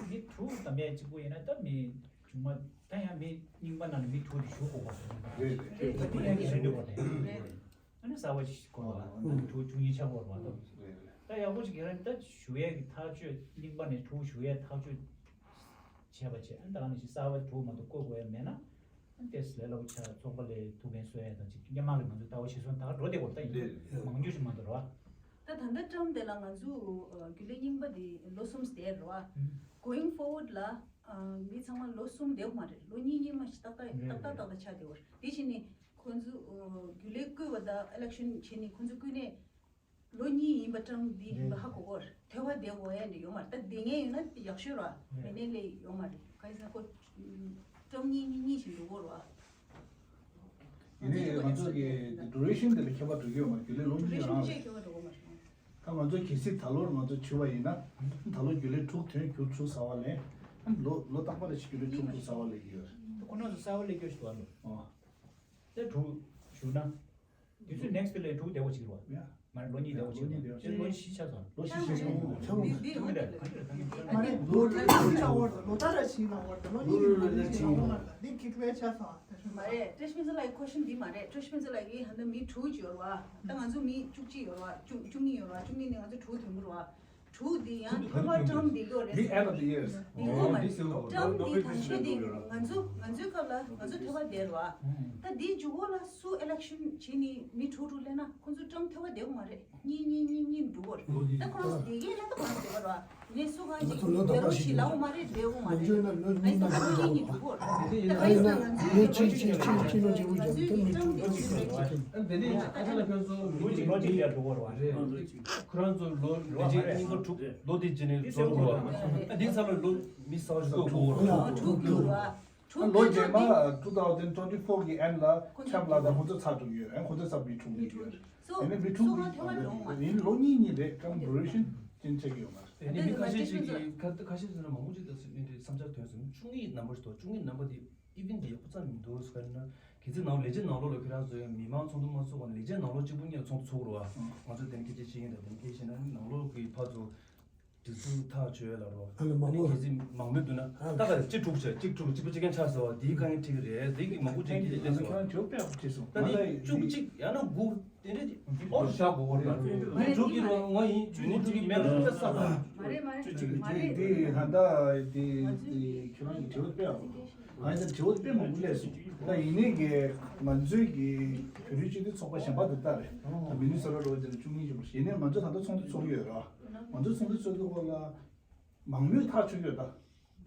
མི་དྲུག་དང་མེད་གཅིག་པོ་ཡིན་ན་ད་མི་བྱུང་མ། ད་ཡང་མི་རྙིང་པ་ནང་ནས་མི་དྲུག་དེ་ཞུ་དགོས་པ་རེད། རེད་རེད། དེ་ཁོ་ཡང་གི་རེད་འདུག་པ་རེད། རེད་རེད། ཨ་ནི་གསར་པ་ཞིག་དགོས་པ། ཨ་ནི་དྲུག་བཅུ་གཉིས་ཆགས་དགོས་པ་འདུག་རེད་རེད། ད་ཡག་པོ་ཞིག་ཡིན་ན་ད་ཞུ་ཡས་ཀྱི་ཐག་གཅོད། རྙིང་པ་ནས་དྲུག་ཞུ་ཡས་ཐག་གཅོད་བྱས་པ་བྱས། ཨ་ནི་ད་ག་ནང་བཞིན་གསར་པ་དྲུག་མ་གཏོགས་བསྐོ་དགོས་ཡ་མེད་ན། ཨ་ནི་ཏོག་ཙམ་ལས་སླ་པོ་ཆགས། ཚོགས་པ་ལས་ཐུགས་ཕན་གསོ་ཡ་དང་ཅིག་སྔོན་མ་གི་ང་ཚོ་ལྟ་བ་གཞིར་བཟུང་ད་ག་འགྲོ་བསྡད་དགོས་རེད། ད་ཡིན་རེད་རེད། མང་ཉུང་ཞིག་མ་གཏོགས་རེད་བ། ད་ད་ལྟ་ཊརམ་དེ་ལ་ང་ཚོ་ཨ་རྒྱུན་ལས་རྙིང་པ་དེ་ལོ་གསུམ་བསྡད་རེད་བ། ཨུམ། Going forward ལ་ཨ་མི་ཚང་མ་ལོ་གསུམ་བསྡད་དགོས་མ་རེད། ལོ་གཉིས་གཉིས་མ་ཞིག་ཏག་ཏག་རེད་ཏག་ཏག་རེད། ཏག་ཏག་ཆགས་བསྡད་ཡོད་རེད། དེ་བཞིན་ནི་ཁོང་ཚོ་ཨ་རྒྱུན་ལས་བསྐོས་པ་དང་ཨི་ལེག་ཤན་བྱས་ནས་ཁོང་ཚོ་བསྐོས་ནས་ལོ་གཉིས་ཡིན་པ་ཊརམ་འདི་ཡིན་པ་ཧ་གོ་གོ་རེད། ཐོལ་པ་བསྡད་དགོས་ཡ་འདྲ་ཡོད་མ་རེད། ད་བསྡད་མཁན་ཡོད་ན་ཡག་ཤོས་རེད་བ། མེད་ནའི་ལས་ཡོད་མ་རེད། གང་ཡིན་ཟེར་ན་ཁོ་ཊརམ་གཉིས་གཉིས་གཉིས་ཤིག་འགྲོ་གོ་རེད་བ། ཡིན་ནའི་ང་ཚོ་གི་ཌུ་རེ་ཤན་དེ་ལ་ཁྱད་པར་འགྲོ་གི་ཡོད་མ་རེད། རྒྱུན་ལས་ལོ་གཉིས་རང་རེད། ད་ང་ཚོ་གལ་སྲིད་ད་ལོར་ང་ཚོ་བྱུང་བ་ཡིན་ན་ད་ལོ་རྒྱུན་ལས་དྲུག་ཐོན། རྒྱུན་དྲུག་གསར་པ་ལེན། ལོ་ལོ་རྟག་པར་རེ་བཞིན་རྒྱུན་ལས་དྲུག་དྲུག་གསར་པ་ལེན་གྱི་ཡོད་རེད། ཁོ་རང་ཚོ་གསར་པ་ལེན་རྒྱུ་ཞིག་འདུག་ཨ། ལོ་ཨོ། དེ་དྲུག་བཞུགས་ན། དུས་ཚོད་ནེག་སི་ཊི་ལ་དྲུག་བསྡད་དགོས་ཀྱི་རེད་བ། ཡ། མ་རེད། ལོ་གཉིས་བསྡད་དགོས་ཀྱི་རེད་བ། ལོ་གཉིས་བསྡད་དགོས་ཀྱི་རེད། ལོ་བཞི་ཆགས་སོང་། ལོ་བཞི་ཆགས་སོང་། ཆགས་སོང་། ཆགས་སོང་། མ་རེད། ལོ་གཅིག་ལ་ཆགས་པ་རེད། ལོ་ལྟར་ཆགས་ན་བར་དུ་ལོ་གཉིས་ལ་ཆགས་པ་རེད། འདི་གཅིག་པའི་ཆགས་སོང་། མ་རེད། བཀྲ་ཤིས་ཕུན་ཚོགས་ལགས་ཀྱི་ཁོ་ཤན་འདི་མ་རེད། བཀྲ་ཤིས་ཕུན་ཚོགས་ལགས་ཀྱི་ཧ་ད་མི་དྲུག་ཅིག་ཡོད་རེད་བ། ད་ང་ཚོ་མི་བཅུ་གཅིག་ཡོད་རེད་བ། བཅུ་བཅུ་གཉིས་ཡོད་རེད་བ། བཅུ་གཉིས་ནས་ང་ཚོ་དྲུག་ཐོན་གྱི་རེད་བ། དྲུག་འདི་ཡང་ཐོལ་པ་ཊརམ་འདི་ལོ་རེད། འདི་end of the year། འདི་ལོ་མ་རེད། ཊརམ་འདི་དང་ཤོས་འདི་ང་ཚོ་ང་ཚོའི་སྐབས་ལ་ང་ཚོ་ཐོལ་པ་བསྡད་རེད་བ། ད་འདི་མཇུག་གུ་ལ་སུ་ཨི་ལེག་ཤན་བྱེད་ནི་མི་དྲུག་དྲུག་སླེབས་ན་ཁོང་ཚོ་ཊརམ་ཐོལ་པ་བསྡད་དགོས་མ་རེད། གཉིས་གཉིས་གཉིས་གཉིས་འགྲོ་གི་རེད། ད་ཁོ་རང་ཚོ་བསྡད་ཀྱི་ཡིན་ན་ད་ཁོ་རང་ཚོ་བསྡད་པ་རེད་བ། ནས་སུ་གང་ཞིག་ལས་རོགས་བྱེད་ལའོ་མ་རེད། བསྡད་དགོས་མ་རེད། ཨ་ཡིན་ད་ཁོ་གཉིས་གཉིས་འགྲོ་གི་རེད། ད་གང་ཡིན་ན་ང་ཚོའི་ལོ་གཅིག་གཅིག་གཅིག་གཅིག་ལོ་འབྲས་བུ་ཀྱང་ད་མི་དྲུག་ད་ཅིག་རེད། ཨ་དེ་ནས་ཨ་ཅག་ལ་ཕན་ཚུན་ལོ་གཅིག་ལོ་གཅིག་ལ་འགྲོ་གི་རེད་བ། རེད། ཁོ་རང་ཚོ་ལོ་ལོ་གཅིག་གཉིས་ཀ་དྲུག་ལོ་དེ་རྗེས་ནས་འགྲོ་གི་རེད་བ། ཨ་འདི་ཚ་ལ་ལོ་མི་ས་བ་ཞིག་ལོ་དགུ་རེད། ལོ་དྲུག་ལོ་བ། ཨ་ལོ་རྗེས་མ་two thousand twenty-four གི་end ལ་ཁྲམ་ལ་དང་ཁོ་ཚོ་ཚར་འགྲོ་གི་ཡོད། ཨ་ཁོ་ཚོ་ཚར་མི་ཁྲུམ་གི་ཡོད། ཨ་ནི་མི་ཁྲུམ་གི་ཡིན། ལོ་གཉིས་གཉིས་རེད། ཀྲམ་duration ཅན་ཆགས་ཀྱི་ཡོད་མ་རེད། ཨ་ནི་མི་ཁ་ཤས་ཤིག་གིས་ཁ་ཁ་ཤས་ཟེར་ན་མང་པོ་ཅིག་ད་སེམས་ནས་བསམ་འཆར་ཐོན་སོང་། བཅུ་གཉིས་ནམ་པར་ཞིག་འདུག་བཅུ་གཉིས་ནམ་པར་དེ་ཨི་ཝེན་དེ་ཡག་པོ་རྩ་ནས་མི་འདུག་ཟེར་ན། གལ་སྲིད་ནང་ལས་བྱེད་ནང་ལོགས་ལ་ཁྱོད་རང་ཚོ་ཡང་མི་མང་ཚོགས་འདུ་མ་ཚོགས་པ་ནས་ལས་བྱེད་ནང་ལོགས་གཅིག་པུ་གཉིས་ཚོགས་ཚོགས་རུ་བ། ང་ཚོ་དེ་ནས་སྐད་ཆ་བཤད་ཀྱིན་ད་དེ་ནས་སྐད་ཆ་བཤད་ན་ནང་ལོགས་ཀྱི་ཕར་ཚོ་སྒྲིག་འཛུགས་ཐག་ཆོད་ལ་རོ། ཨ་ལ་མང་པོ། གལ་སྲིད་མང་མོས་འདུག་ན་ཨ་ད་ག་གཅིག་དྲུག་བྱས་གཅིག་དྲུག་གཅིག་པུ་གཅིག་རྐྱང་ཆགས་སོང་བ་དེའི་དཀའ་ངལ་འཕྲད་ཀྱི་རེད། དེ་གི་མང་པོ་ཅིག་གིས་ལས་སོང་། ད་དེ་བཅུ་གཅིག་ཡང་ན་དགུ་དེ་འདྲ་ཨོ་བཞག་དགོས་རེད། མི་དྲུག་གི་རོ་ང་ཡིན་བཅུ་གཉིས་དྲུག་གི་མེད་ལ་དྲུག་ལ་ས་ལ། མ་རེད་མ་རེད་མ་རེད། དེ་ཧ་ད་དེ་དེ་ཁྱོད་རང་གི་དྲི་བ་དཔེ་ཡག་པོ་འདུག་ང་ཡིན་ད་དྲི་བ་དཔེ་མང་པོ་སླེབས་སོང་། ད་ཡིན་ནའི་གི་ང་ཚོའི་གི་བོད་རིགས་སྤྱི་མཐུན་ཚོགས་པ་གཞན་པ་དེ་ལྟ་རེད། ད་མི་ནི་སོ་ར་རོ་དེ་ལ་བཅུ་གཉིས་ཅིག་མ་ཞིག་ཡིན་ནའི་ང་ཚོ་ད་ལྟ་ཚོགས་འདུ་ཚོགས་ཀྱི་ཡོད་ར། ང་ཚོ་ཚོགས་འདུ་ཚོགས་དུས་སྐོར་ལ་མང་མོས་ཐག་ཆོད་ཡོད་ད།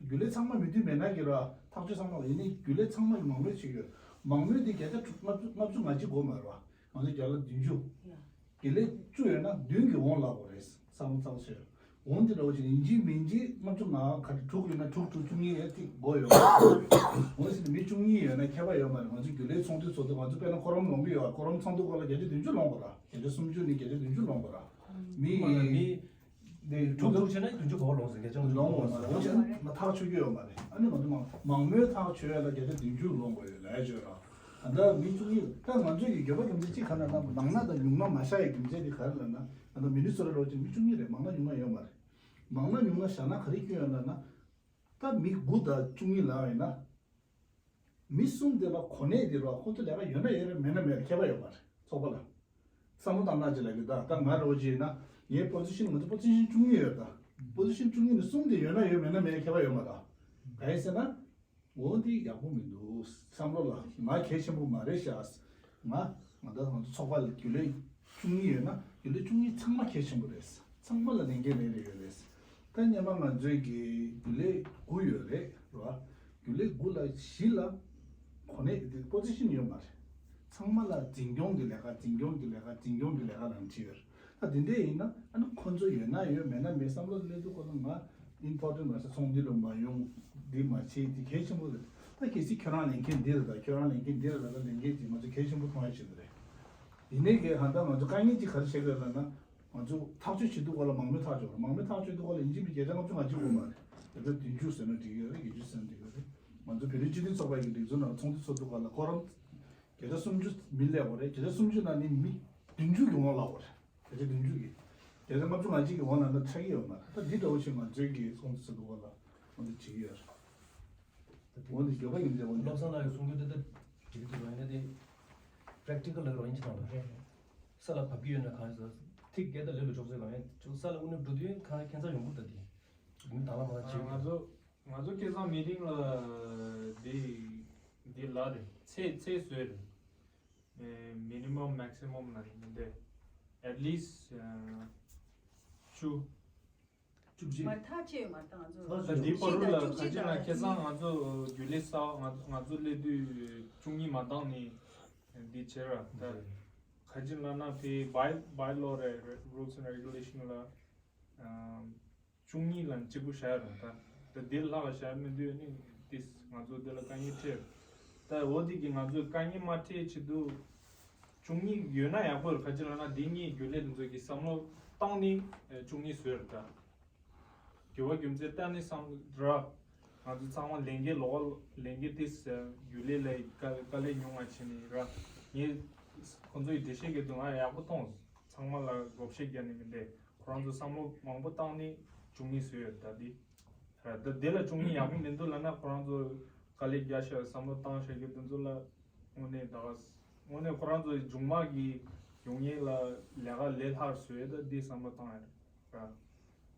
རྒྱུན་ལས་ཚང་མ་མི་མཐུན་མེད་ན་གི་ར་ཐག་ཆོད་ཚང་མ་ཡིན་ནའི་རྒྱུན་ལས་ཚང་མ་གི་མང་མོས་བྱེད་ཀྱི་ཡོད། མང་མོས་དེ་བརྒྱ་ཆ་དྲུག་ལྔ་བཅུ་ལྔ་བཅུ་ང་གཅིག་དགོས་མ་རེད་བ། ང་ཚོ་རྒྱ་ལོ་བདུན་ཅུ། རྒྱུན་ལས་བཅུ་ཡོད་ན་བདུན་གྱི་འོང་ལབ་དགོས་རེད། བསམ་བློ་ཚགས་ཚུད། འོང་དེ་འདྲ་བོ་ཅིག་ཡིན་གཅིག་མིན་གཅིག་ལྔ་བཅུ་ང་ག་རེ་དྲུག་ཡོད་ན་དྲུག་དྲུག་བཅུ་གཉིས་ཡོད་ཐིག་དགོས་ཡོད་མ་རེད། འོང་ཟེར་ནས་མི་བཅུ་གཉིས་ཡོད་ན་ཁྱད་པར་ཡོད་མ་རེད། ང་ཚོ་རྒྱུན་ལས་ཚོགས་འདུ་ཚོགས་དུས་ང་ཚོ་དཔེར་ན་ཁོ་རམ་ལོངས་ཀྱི་ཡོད། ཁོ་རམ་ཚོགས་འདུ་སྐོར་ལ་བརྒྱ་ཆ་བདུན་ཅུ་ལོངས་དགོས་ར། བརྒྱ་ཆ་སུམ་ཅུ་ནས་བརྒྱ་ཆ་བདུན་ཅུ་ལོངས་དགོས་ར། མི་མི་དེ་དྲུག་དྲུག་བྱས་ན་བདུན་ཅུ་གོ་བ་ལོངས་ཟེར། བརྒྱ་ཆ་ལོངས་དགོས་མ་རེད། འོང་ཆ་ན་ཐག་ཆོད་ཀྱི་ཡོད་མ་རེད། ཨ་ནི་ང་ཚོ་མང་མང་མོས་ཐག་ཆོད་ཡ་ལ་བརྒྱ་ཆ་བདུན་ཅུ་ལོངས་དགོས་ཡོད་ལ་ཡ་ཆོད་ར། ད་ལྟ་མི་བཅུ་གཉིས། ད་ང་ཚོས་ཀྱི་འགྱོད་པ་རྒྱུ་མཚན་གཅིག་ག་རེ་ལབ་ན། མང་ན་དང་ཉུང་ན་མ་བཞག་ཡའི་རྒྱུ་མཚན་དེ་ག་རེ་ལབ་ན། ང་ཚོ་མི་ནི་སོ་ཊ་ལོ་ཅིག་མི་བཅུ་གཉིས་རེད། མང་ན་ཉུང་ན་ཡོད་མ་རེད། མང་ན་ཉུང་ན་བཞག་ན་ག་རེ་སྐྱོན་ཡོད་ལབ་ན། ད་མི་དགུ་དང་བཅུ་གཉིས་ལབ་ཡིན་ན། མི་གསུམ་དེ་ལ་གོ་གནས་དེ་ལ་ཁོ་ཚོ་ལས་ཀ་ཡོད་ན་ཡོད་རེད། མེད་ན་མེད་རེད། ཁྱད་པར་ཡོད་མ་རེད། ཚོགས་པ་ལ་བསམ་བློ་བཏང་ན་ཅི་ལབ་ཀྱི། ད་ད་ང་རོ་ཅིག་ཡིན་ན་ངའི་པོ་ཛི་ཤན། ང་ཚོ་པོ་ཛི་ཤན་བཅུ་གཉིས་ཡོད། ད་པོ་ཛི་ཤན་བཅུ་གཉིས་ནས་གསུམ་དེ་ཡོད་ན་ཡོད། མེད་ན་མེད། ཁྱད་པར་ཡོད་མ་རེད། ག་རེ་ཟེར་ན། འོ་འདི་ཡག་པོ་མི་འདུག། བསམ་བློ་ལ་ང་གལ་ཆེན་པོ་མ་རེད་ཤག། ང་ང་ད་ང་ཚོ་ཚོགས་པ་ལ་རྒྱུན་ལས་བཅུ་གཉིས་ཡོད་ན་རྒྱུན་ལས་བཅུ་གཉིས་ཚང་མ་གལ་ཆེན་པོ་རེད། ཚང་མ་ལ་ལས་འགན་རེ་རེ་ཡོད་རེད། ད་སྔོན་མ་ང་ཚོའི་གི་རྒྱུན་ལས་དགུ་ཡོད་རེད་ར། རྒྱུན་ལས་དགུ་ལ་བཞི་ལ་གོ་གནས་དེ་པོ་ཛི་ཤན་ཡོད་མ་རེད། ཚང་མ་ལ་འཛིན་སྐྱོང་གི་ལས་ཀ། འཛིན་སྐྱོང་གི་ལས་ཀ། འཛིན་སྐྱོང་གི་ལས་ཀ་རང་བྱེད་ཡོད་རེད། ད་དེ་འདྲ་ཡིན་ན་ཨ་ནི་ཁོ་ཚོ་ཡོད་ན་ཡོད། མེད་ན་མེད། བསམ་བློ་སླེབས་དུས་ཁོ་ཚོ་ང་ཨིམ་པོར་ཊེན་ཊི་མ་ཟད་ཚོགས་འདུ་ལ་མ་ཡོང་། འདི་མ་བྱེད། འདི་གལ་ཆེན་པོ་རེད། ད་གལ་སྲིད་ཁྱོད་རང་ལས་འགན་འདི་རེད། ད་ཁྱོད་རང་ལས་འགན་འདི་རེད་ལབ་ན་ལས་འགན་འདི་ང་ཚོ་གལ་ཆེན་པོ་མཐོང་ཡ་ཞིག་རེད། ཡིན་ནའི་གི་ཧ་ད་ང་ཚོ་དཀའ་ངལ་ཅིག་ག་རེ་བྱེད་དགོས་ལབ་ན། ང་ཚོ་ཐག་གཅོད་བྱེད་དུས་སྐོར་ལ་མང་མོས་ཐག་གཅོད། མང་མོས་ཐག་གཅོད་དུས་སྐོར་ལ་ཡིན་གཅིག་མིན་གཅིག་བརྒྱ་ཆ་ལྔ་བཅུ་ང་གཅིག་དགོས་མ་རེད། བརྒྱ་ཆ་བདུན་ཅུ་ཟེར་ན་འགྲིག་གི་རེད། བརྒྱད་ཅུ་ཟེར་ན་འགྲིག་གི་རེད། ང་ཚོ་བོད་རིགས་སྤྱི་མཐུན་ཚོགས་པ་ཡི་སྒྲིག་འཛུགས་ནང་ཚོགས་འདུ་ཚོགས་དུས་སྐོར་ལ་ཁོ་རང་བརྒྱ་ཆ་སུམ་ཅུ་མི་སླེབས་པ་རེད། བརྒྱ་ཆ་སུམ་ཅུ་ནང་ནས་མི་བདུན་ཅུ་གི་འོང་ལབ་པ་རེད། བརྒྱ་ཆ་བདུན་ཅུ་གི། བརྒྱ་ཆ་ལྔ་བཅུ་ང་གཅིག་གི་འོང་ལབ་ན་ཆགས་ཀྱི་ཡོད་མ་རེད། ད་འདི་འདྲ་བོ་ཞིག་ང་ཚོའི་གི་ཚོགས་འདུ་ཚོགས་དུས་སྐོར་ལ་འོ་འདི་བྱེད་ཀྱི་ཡོད་རེད། འོ་འདི་འགྱོད་པ་ཡིན་ཏེ། འོ་འདི་བློ་བཟང་ལགས་ཀྱི་གསུང་རྒྱུ་དེ་ད་འགྲིག་གི་འདུག་ཡིན་ན་དེ་པྲེག་ཊི་ཀལ་ལ་རོགས་ཡིན་གྱི་དང་། ས་ལ་བབས་ཀྱི་ཡོད་ན་གང་ཡོད་ས་ཐིག་སྐད་ད་ལེ་ལོ་ཅོག་ཙེ་གང་ཡོད་ས་ལ་དངོས་གནས་འགྲོ་དུས་གང་ཁྱད་མཚར་ཡོང་གི་འདུག་ད་དེ་མི་དང་ལ་མ་ལ་བྱེད་ང་ཚོ་ང་ཚོ་སྐལ་བཟང་མི་རིང་ལ་འདི་འདི་ལ་རེད། ཚེ་ཚེ་བཟོས་རེད། མི་ནི་མམ་མེག་སི་མམ་ལ་རེད། མི་འདི་at least བཅུ། བཅུ་གཅིག་མར་ཐག་བཅད་ཡོད་མ་རེད། ད་ང་ཚོ་ད་འདི་བར་དུ་ལ་ག་ཅི་ན་ཁ་སང་ང་ཚོ་རྒྱུན་ལས་གསར་པ་ང་ང་ཚོ་སླེབས་དུས་བཅུ་གཉིས་མ་འདང་ནི་འདི་བྱས་ར། ད་ག་ཅི་ལབ་ན་དེ་by by law རེད། Rules and Regulation ལ་བཅུ་གཉིས་ལ་གཅིག་པུ་བཞག་ཡོད་རེད། ད་ད་འདི་ལྷག་བཞག་མི་འདུག་ནི་དེ་ང་ཚོ་འདི་ལ་དཀའ་ངལ་འཕྲད། ད་འོ་དེ་གི་ང་ཚོས་དཀའ་ངལ་མ་འཕྲད་ཆེད་དུ་བཅུ་གཉིས་ཡོད་ན་ཡག་པོ་རེད། ག་ཅི་ལབ་ན་འདི་གཉིས་རྒྱུན་ལས་དེ་ཚོ་གི་བསམ་བློ་བཏང་ནི་བཅུ་གཉིས་བཟོས་རེད། ད་འགྱུར་བ་རྒྱུ་མཚན་ལྟ་ནི་བསམ་ར། ང་ཚོ་ཚང་མ་ལས་འགན་ལོག་ལས་འགན་དེ་རྒྱུན་ལས་ལ་དཀའ་དཀའ་ལས་ཉུང་བ་བྱས་ནི་ར། ངས་ཁོང་ཚོ་ཡི་འགྲེལ་བཤད་རྒྱབ་དུས་ང་ཡག་པོ་མཐོང་། ཚང་མ་ལ་བགོ་བཤའ་རྒྱག་ནི་མི་འདུག་ཁོ་རང་ཚོ་བསམ་བློ་མང་པོ་བཏང་ནི་བཅུ་གཉིས་བཟོས་ཡོད། ད་འདི་ར་ད་འདི་ལ་བཅུ་གཉིས་ཡག་པོ་མི་འདུག་ལབ་ན་ཁོ་རང་ཚོ་དཀའ་ལས་རྒྱག་ཤག་བསམ་བློ་བཏང་ཤག་གི་དེ་ཚོ་ལ་དངོས་གནས་ད་ག་དངོས་གནས་ཁོ་རང་ཚོ་མཇུག་མ་གི་ཡོང་ཡས་ལ་ལས་ཀ་ལས་སླ་བཟོས་ཡོད། ད་འདི་བསམ་བློ་བཏང་ཡོད་ར།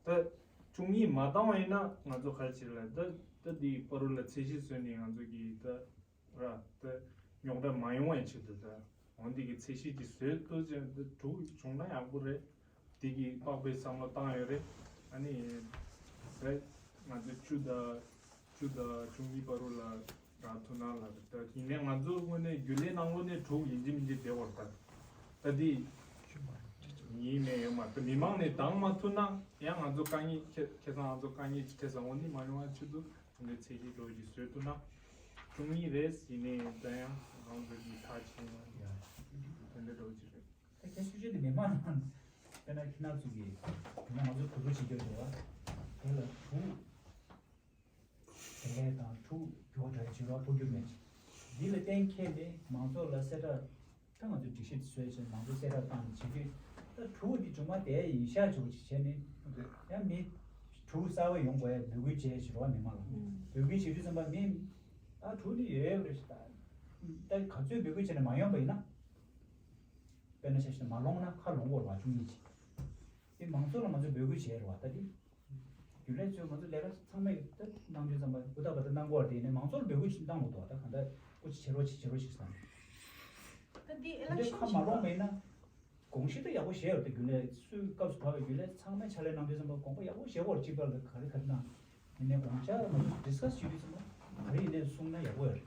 ད་བཅུ་གཉིས་མ་བཏང་བ་ཡིན་ན་ང་ཚོ་ག་རེ་བྱེད་ལ། ད་ད་འདི་བར་དུ་ལ་ཚད་གཞི་བཟོས་ནས་ང་ཚོ་གི་ད་ར་ད་རྙོག་དྲ་མ་ཡོང་བའི་ཆེད་དུ་ད་འོ་འདི་གི་ཚད་གཞི་ཅིག་བཟོས་ཏོ་ཅན་ད་དྲུག་བྱུང་ན་ཡག་པོ་རེད། འདི་གི་དཔག་པའི་བསམ་བློ་བཏང་ཡོད་རེད། ཨ་ནི་ད་ང་ཚོ་བཅུ་དང་བཅུ་དང་བཅུ་གཉིས་བར་དུ་ལ་རག་ཐུབ་ན་ལ། ད་ཡིན་ནའི་ང་ཚོ་དངོས་གནས་རྒྱུན་ལས་ནང་ལོགས་ནས་དྲུག་ཡིན་གཅིག་མིན་གཅིག་བསྡད་བར་ད་ད་འདི་ཡིན་ནའི་ཡོད་མ་ད་མི་མང་ནས་འདང་མ་ཐུབ་ན་ཡང་ང་ཚོ་དཀའ་ངལ་ཁེ་ཁེ་སང་ང་ཚོ་དཀའ་ངལ་ཅིག་འཕྲད་ས་འོ་ནི་མ་ཡོང་བ་ཆེད་དུ་འདི་ཚད་གཞི་འགྲོ་ཅིག་བཟོས་ཐུབ་ན་བཅུ་གཉིས་རེད། ཡིན་ནའི་ད་ཡང་རང་ཚོ་གི་ཐག་ཆེ་ཡང་དེ་འདྲ་འགྲོ་ཅིག་རེད། ད་ཁྱེད་ཤུགས་ཆེ་དེ་མི་མང་ནང་དཔེར་ན་ཁྱེད་རང་ཚོ་གི་དཔེར་ན་ང་ཚོ་གོ་བསྡུར་བྱེད་རྒྱུ་རེད་བ། དེ་ལ་དྲུག་དེ་ལས་དང་དྲུག་འགྱུར་བ་འདྲ་བྱེད་རོགས་ཐུབ་རྒྱུ་མེད། འདི་ལ་གཏན་འཁེལ་ནས་མང་ཚོགས་ལ་གསལ་བསྒྲགས་ད་ང་ཚོ་སྒྲིག་གཞི་བཟོས་བྱས་མང་ཚོགས་གསལ་བསྒྲགས་བཏང་ནས་བྱེད་རྒྱུ་ད་དྲུག་འདི་མཇུག་མ་དེ་ཡིན་ཤག་བྱུང་ཅིག་བྱས་ནས་ཡང་མི་དྲུག་གསར་བ་ཡོང་དགོས་ཡ་འབོད་སྐུལ་བྱས་བྱེད་རོགས་མི་མང་ལ་འབོད་སྐུལ་བྱེད་དུས་ཙམ་པ་མི་ཨ་དྲུག་འདི་ཡོད་ཡོད་རེད་ཤག་ད་ག་ཚོད་འབོད་སྐུལ་བྱས་ནས་མ་ཡོང་པ་ཡིན་ན། དཔེར་ན་ཆ་བཞག་ན་མ་ལོངས་ན་ཁ་ལོངས་དགོས་རེད་བ། བཅུ་གཉིས་ཀྱི། དེ་མང་ཚོགས་ལ་ང་ཚོས་འབོད་སྐུལ་བྱས་རེད་བ། ད་དེ་རྒྱུན་ལས་ཚོས་ང་ཚོ་ལས་ཀ་ཚང་མས་ད་གནང་དུས་ཙམ་པ་ཧུར་ཐག་བ་ད་གནང་དགོས་རེད། དེ་ནས་མང་ཚོགས་ལ་འབོད་སྐུལ་ཞིག་བཏང་དགོས་འདུག་ད་གང་ལྟར་སྐུ་མཁྱེན་བྱེད་རོགས་བྱེད་བྱེད་རོགས་ཞིག་བསམ། ད་དེ་ཨེ་ལེག་ཤན་ཁ་མ་ལོངས་པ་ཡིན་ན་དགོངས་གཞི་ད་ཡག་པོ་བཞེས་ཡོད། ད་རྒྱུན་ལས་སུས་སྐབས་སུ་བབས་པའི་རྒྱུན་ལས་ཚང་མས་ཕྱག་ལས་གནང་དུས་ཙམ་པ་དགོངས་པ་ཡག་པོ་བཞེས་དགོས་རེད། གཅིག་པ་ལ་ག་རེ་ག་རེ་གནང་། ཡིན་ནའི་དགོངས་འཆར་ང་ཚོ་ཌིས་ཁ་སི་བྱེད་དུས་ཙམ་པ་ག་རེ་ཡིན་ནའི་གསུངས་ན་ཡག་པོ་ཡོད་རེད།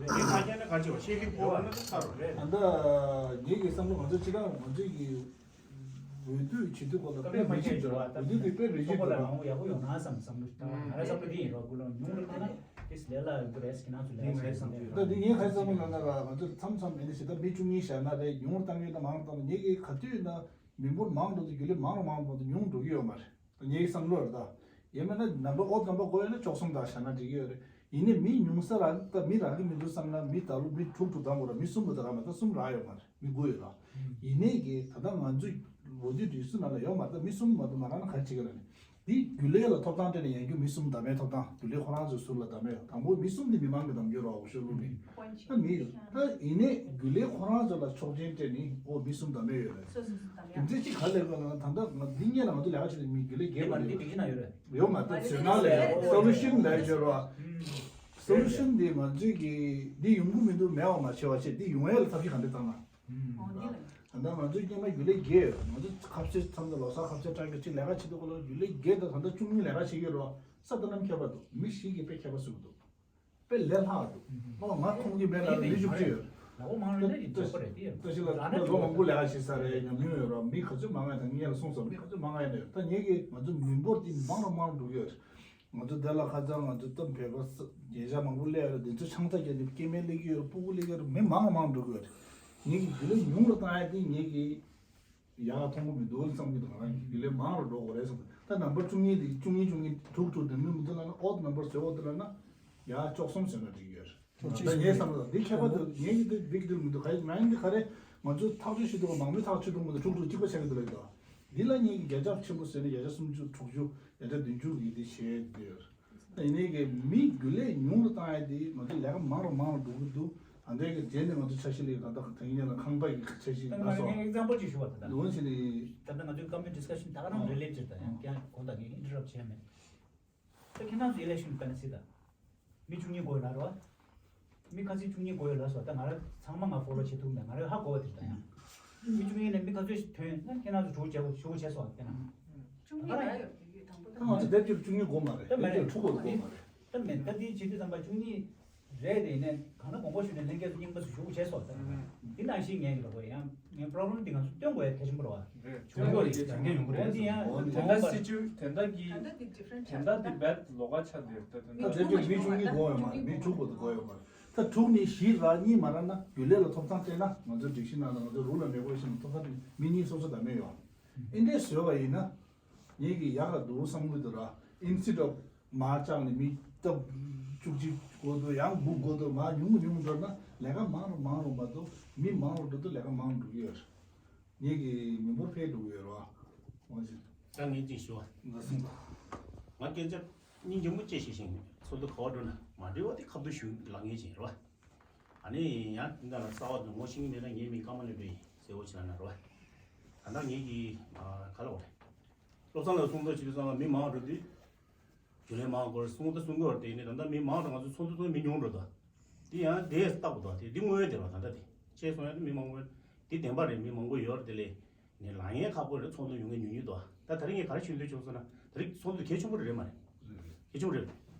རེད། དེ་ཁ་ཤས་ནི་ག་ཅི་བ་ཤེས་ཀྱི་པོ་ལ་ནི་ཚར་རེད། ད་ལྟ་ངེད་ཀྱི་བསམ་བློ་ང་ཚོ་སྤྱི་བཏང་ང་ཚོ་གི་འོས་བསྡུ་བྱེད་དུས་སྐོར་ལ་དཔེ་མི་ཆེ་འགྲོ་བ། འོས་བསྡུ་དེ་དཔེ་མི་ཆེ་འགྲོ་བ། ཡག་པོ་ཡོང་ན་བསམ་བསམ་བློ་ཞིག་བཏང་། ང་རང་བསམ་བློ་དེ་ཡིན་རོགས། ཀུན་སློང་ཉུང་རུ་བཏང་ན་དེ་ལས་སླ་ཡོང་གི་རེད་ཟེར་གྱི་ནང་ཚུད་ལས་སླ་ཡོང་གི་རེད། ད་དེ་ངས་ཁ་སང་ལ་ན་ར་ང་ཚོ་མཚམས་མཚམས་ཡིན་ན་ཞེ་ད་མི་བཅུ་གཉིས་བཞག་ན་རེད། ཉུང་རུ་བཏང་ཡོད་ད་མང་རུ་བཏང་ན་ངེད་ཀྱི་ག་དུས་ཡིན་ན་མི་འབོར་མང་འགྲོ་དུས་རྒྱུན་ལས་མང་རུ་མང་རུ་མང་དུ་ཉུང་འགྲོ་གི་ཡོད་མ་རེད། ད་ངའི་བསམ་བློ་རེད་ད། ཡིན་མིན་ན་ནམ་པ་ཨོ་ནམ་པ་དགོས་ཡོད་ན་བཅུ་གསུམ་དང་བཞག་ན་འགྲིག་གི་ཡོད་རེད། ཡིན་ནའི་མི་ཉུང་ས་རག་ད་མི་རག་གི་མི་འདུག་བསམ་ན་མི་ད་ལོ་མི་དྲུག་དྲུག་བདམས་དགོས་ར། མི་གསུམ་པོ་ད་རག་མ་ད་གསུམ་རག་ཡོད་མ་རེད། མི་དགུ་ཡོད་ར། ཡིན་ནའི་གི་ད་ལྟ་ང་ཚོའི་ལོ་རྒྱུས་དུས་སུ་ནང་ལ་ཡོད་མ་རེད། ད་མི་གསུམ་མ་གཏོགས་མ་རག་ན་ག་རེ་བྱེད་ཀྱི་རེད། འདི་རྒྱུན་ལས་ལ་ཐོབ་ཐང་སྤྲད་ནས་ཡང་རྒྱུ་མི་གསུམ་བདམས་མའི་ཐོབ་ཐང་རྒྱུན་ལས་ཁོ་རང་ཚོའི་ཟུར་ལ་བདམས་མའི་དང་པོ་མི་གསུམ་འདི་མི་མང་གི་བདམས་རྒྱུ་ར། འོ་ཤོ་ལུ་ནི་ད་མི་ད་ཡིན་ནའི་རྒྱུན་ལས་ཁོ་རང་ཚོ་ལ་ཆོག་མཆན་སྤྲད་ནི་འོ་མི་གསུམ་བདམས་མའི་ཡོད་རེད། རྒྱུ་མཚན་གཅིག་ག་ལས་གོ་ན་ད་ལྟ་ང་འདི་སྔོན་ལ་ང་ཚོ་ལས་ཀ་བྱེད་དུས་མི་རྒྱུན་ལས་རྒྱས་པ་རེད། ཡོད་མ་རེད། ད་ཚོད་ན་ལས་སོ་ལུ་ཤིན་ལས་བྱོས་ར། སོ་ལུ་ཤིན་འདི་ང་ཚོའི་གི་འདི་ཡོང་གི་མི་འདུག་མེད་པ་མ་བྱས་པ་བྱས་འདི་ཡོང་ཡ་ལ་ཐབས་ཤེས་ག་འདྲ་བཏང་ན། ད་ལྟ་ང་ཚོའི་སྐྱེས་མ་རྒྱུན་ལས་བརྒྱད་ཡོད། ང་ཚོ་ཁ་ཤས་མཚམས་དུ་ལོ་གསར་ཁ་ཤས་སྤྲད་ཀྱི་གཅིག་ལས་ཀ་བྱེད་དུས་སྐབས་ལ་རྒྱུན་ལས་བརྒྱད་དང་ད་ལྟ་བཅུ་གཉིས་ལས་ཀ་བྱེད་ཀྱི་རོ། ས་དང་གནམ་ཁྱད་པར་འདུག་མི་བཞི་གིས་དཔེ་ཁྱད་པར་བཟོ་གི་འདུག་དཔེ་ལས་སླ་བ་འདུག་ཨོ་ང་མཐོང་གི་མེད་ལ་མི་བཅུ་གཅིག་ཡོད། ལ་འོ་མང་རེད་ན་ཡིན་ཆོག་པ་རེད་དེ། བཀྲ་ཤིས་ལགས་ལོ་མང་པོ་ལས་ཀ་བྱེད་ས་རེད། ཉམས་མྱོང་ཡོད་རོ། མི་ག་ཚོད་མང་ང་ཡིན་ད་ངས་ལ་གསུངས་སོང་། མི་ག་ཚོད་མང་ང་ཡིན་ད་ངེད་ཀྱི་ང་ཚོ་མི་འབོར་དེ་མང་རུ་མང་རུ་འགྲོ་གི་ཡོད། ང་ཚོ་དེ་ལ་ཁ་སང་ང་ཚོ་སྟབས་བདེ་བ་ས་རྒྱན་ཆ་མང་པོ་སླེབས་ཡོད་རེད། དེ་ཚོ་ཆང་ས་བརྒྱབ་ནས་སྐྱེས་དམན་སླེབས་ཀྱི་ཡོད་རེད། སྤུ་གུ་སླེབས་ཀྱི་ཡོད་རེད། མི་མང་རུ་མང་རུ་འགྲོ་གི་ཡོད་རེད། ངེད་ཀྱི་རྒྱུན་ལས་ཉུང་རུ་བཏང་ཡ་དེ་ངེད་ཀྱི་ཡག་མཐོང་གི་མི་འདུག་བསམ་གྱི་འདུག་ང་རང་གི་རྒྱུན་ལས་མང་རུ་འགྲོ་དགོས་རེད་བསམ། ད་ནམ་བར་བཅུ་གཉིས་དེ་བཅུ་གཉིས་བཅུ་གཉིས་དྲུག་དྲུག་དེ་མི་མི་འདུག་ལབ་ན་ཨོཌ་ནམ་བར་བཟོས་འོ་དེ་ལབ་ན་ཡ་བཅུ་གསུམ་བཟོས་ན་འགྲིག་གི་ཡོད་རེད། ད་ངས་བསམ་པ་དང་འདི་ཁྱད་པར་དུ་ངས་ཀྱི་འདི་big deal་མི་འདུག་ག་ཡི་ང་ཡིན་འདི་ག་རེ་ང་ཚོས་ཐག་གཅོད་བྱེད་དུས་མང་མོས་ཐག་གཅོད་དུས་མི་འདུག་དྲུག་དྲུག་གཅིག་པ་ཆགས་ཀྱི་འདུག་ལབ་ཀྱི་འདུག་འདི་ལ་ངས་ཀྱི་རྒྱ་ཁྱབ་ཆེན་པོ་བཟོས་ནས་བརྒྱ་ཆ་སུམ་ཅུ་དྲུག་ཅུ་བརྒྱ་ཆ་བདུན་ཅུ་ཡིན་འདི་བྱས་འདི་ཡོད་རེད། ད་ཡིན་ནའི་གི་མི་རྒྱུན་ལས་ཉུང་རུ་བཏང་ཡ་འདི་ང་ཚོ་ལས་ཀ་མང་རུ་མང་རུ་འགྲོ་གི་འདུག་ཨ་འདྲའི་གི་རྗེས་ནས་ང་ཚོ་འཆར་གཞི་ལས་ད་ལྟ་དེ་ཡིན་ན་ཁང་པ་ཡི་འཆར་གཞི་ད་ང་ལ་ངས་example་ཅིག་ཞུ་བ་ད་ལྟ་འདི་འོན་ཞིག་ནི་ད་ལྟ་ང་ཚོའི་company discussion་ད་ག་རང་relate་བྱེད་ད་ཡང་ཀྱང་གོང་དག་གི་interrupt་བྱས་མེད། ད་ཁྱེད་རང་ཚོ་election་དཔེར་ན་སྲིད་ད། མི་བཅུ་གཉིས་དགོས་ལ་རོ། མི་ཁ་ཚིག་བཅུ་གཉིས་དགོས་ལ་སོ་ད་ང་ར་ཚང་མ་ང་follow་བྱེད་ཐུབ་མེད་ང་ར་ཧ་གོ་བ་དེ་ད་ཡང་། མི་བཅུ་གཉིས་ནས་མི་ཁ་ཚོད་ཐོན་ན་ཁྱེད་རང་ཚོ་དྲུག་བྱས་དྲུག་བྱས་སོ་དེ་ན། བཅུ་གཉིས་ལ་ཡོད་དེ་དང་པོ་ད་ང་ཚོ་དེབ་ཀྱི་བཅུ་གཉིས་དགོས་མ་རེད། ད་མེད་དེབ་ཀྱི་ཕྲུ་གུ་དགོས་མ་རེད། ད་མེད་ད་དེའི་བྱེད་དུས་ཙམ་པ་བཅུ་གཉིས་རེད་དེ་ནས་གང་ན་དགོངས་པ་ཞུས་ནས་ལྷན་རྒྱས་ཚོ་རྙིང་པ་ཚོ་ཞུ་བྱས་སོ་ད། འདི་ནང་བཞིན་ངས་ཡིན་པ་གོ་ཡང་ངའི་problem་འདི་ང་ཚོ་སྟོན་དགོས་ཡ་གལ་ཆེན་པོ་རེད་བ། རེད། ཆུང་ཆུང་རེད་ཡང་འགན་ཡོང་གི་རེད། འོན་ཏེ་ཡང་འོན་ཏེ་ད་ལྟ་སྲིད་ཇུས་དེ་འདྲ་གི་ད་ལྟ་གི་different་དེ་འདྲ་གི་བེད་ལོགས་ཀ་ཆགས་བསྡད་ད་དེ་འདྲ་ད་དེ་མི་བཅུ་གཉིས་དགོས་ཡོད་མ་རེད། མི་དྲུག་པོ་དེ་དགོས་ཡོད་མ་རེད། ད་དྲུག་ནས་བཞི་རག་གཉིས་མ་རག་ན་རྒྱུན་ལས་ལ་ཐོབ་ཐང་སྤྲད་ན་ང་ཚོའི་སྒྲིག་གཞི་ནང་ལ་ང་ཚོའི་rule་ལ་མེད་པ་ཞིག་ཐོབ་ཐང་མི་གཉིས་སོ་སོ་ད་མེད་ཡོད། ཨིན་འདྲས་བཟོས་པ་ཡིན་ན་ངེད་ཀྱི་ཡག་ག་འདུག་བསམ་གི་འདུག་ར། instead of་མར་བཅག་ནས་མི་སྟབས་བཅུ་གཅིག་དགོས་འདུག་ཡང་དགུ་དགོས་འདུག་མར་ཉུང་ཉུང་འགྲོ་ན་ལས་ཀ་མང་རུ་མང་རུ་མ་གཏོགས་མི་མང་རུ་འགྲོ་དུས་ལས་ཀ་མང་རུ་འགྲོ་གི་ཡོད་རེད། ངེད་ཀྱི་མི་འབོར་འཕེལ་འགྲོ་གི་ཡོད་རེད་བ། འོ་ཅི། ད་ངས་ཅིག་ཞུ་བ། ང་སེམས། ང་སྐད་ཆ་སྙིང་རྗེ་མོ་བཅས་ཤིག་ཤིང་ཚོགས་འདུ་ག་བ་འགྲོ་ན་མ་འབྲེལ་བ་དེ་ཁ་བསྡུ་ཞུ་ལ་ངེས་ཅིག་རེད་བ། ཨ་ནི་ཡང་དེ་འདྲ་ལ་རྩ་བ་དུ་ངོ་ཤེས་ཀྱི་མེད་ན་ངའི་མིང་ཀརྨ་ནོར་བུ་ཡིན་ཟེར་བ་ཞིག་ལ་ན་རེད་བ། ད་ལྟ་ངེད་ཀྱི་ག་ལ་བ་རེད། བློ་བཟང་ལགས་གསུང་ཚོགས་བྱེད་དུས་ཙམ་ལ་མི་མང་འགྲོ་དུས། རྒྱུན་ལས་མང་སྐོར་གསུང་ད་གསུང་གི་བར་དེ་ནི་ད་ལྟ་མི་མང་རུ་ང་ཚོ་ཚོགས་འདུ་ཚོགས་མི་ཉུང་འགྲོ་ད། དེ་ཡང་དེ་རྟག་པ་དང་དེ་འདི་དངོས་ཡོད་དེ་ར་ད་ལྟ་དེ་ཆེས་སོང་ཡང་དེ་མི་མང་པོ་དེ་བདེན་པ་རེད། མི་མང་པོ་ཡོད་རེད། དེ་ལས་ནི་ལངས་ཡས་ཁག་པོ་རེད། ཚོགས་འདུ་ཡོང་མཁན་ཉུང་ཉུང་དོ། ད་ད་རིང་ངས་ག་རེ་ཞུ་འདོད་བྱུང་སོང་ན་ད་རིང་ཚོགས་འདུ་གལ་ཆེན་པོ་རེད་མ་རེད། གལ་ཆེན་པོ་རེད། ད་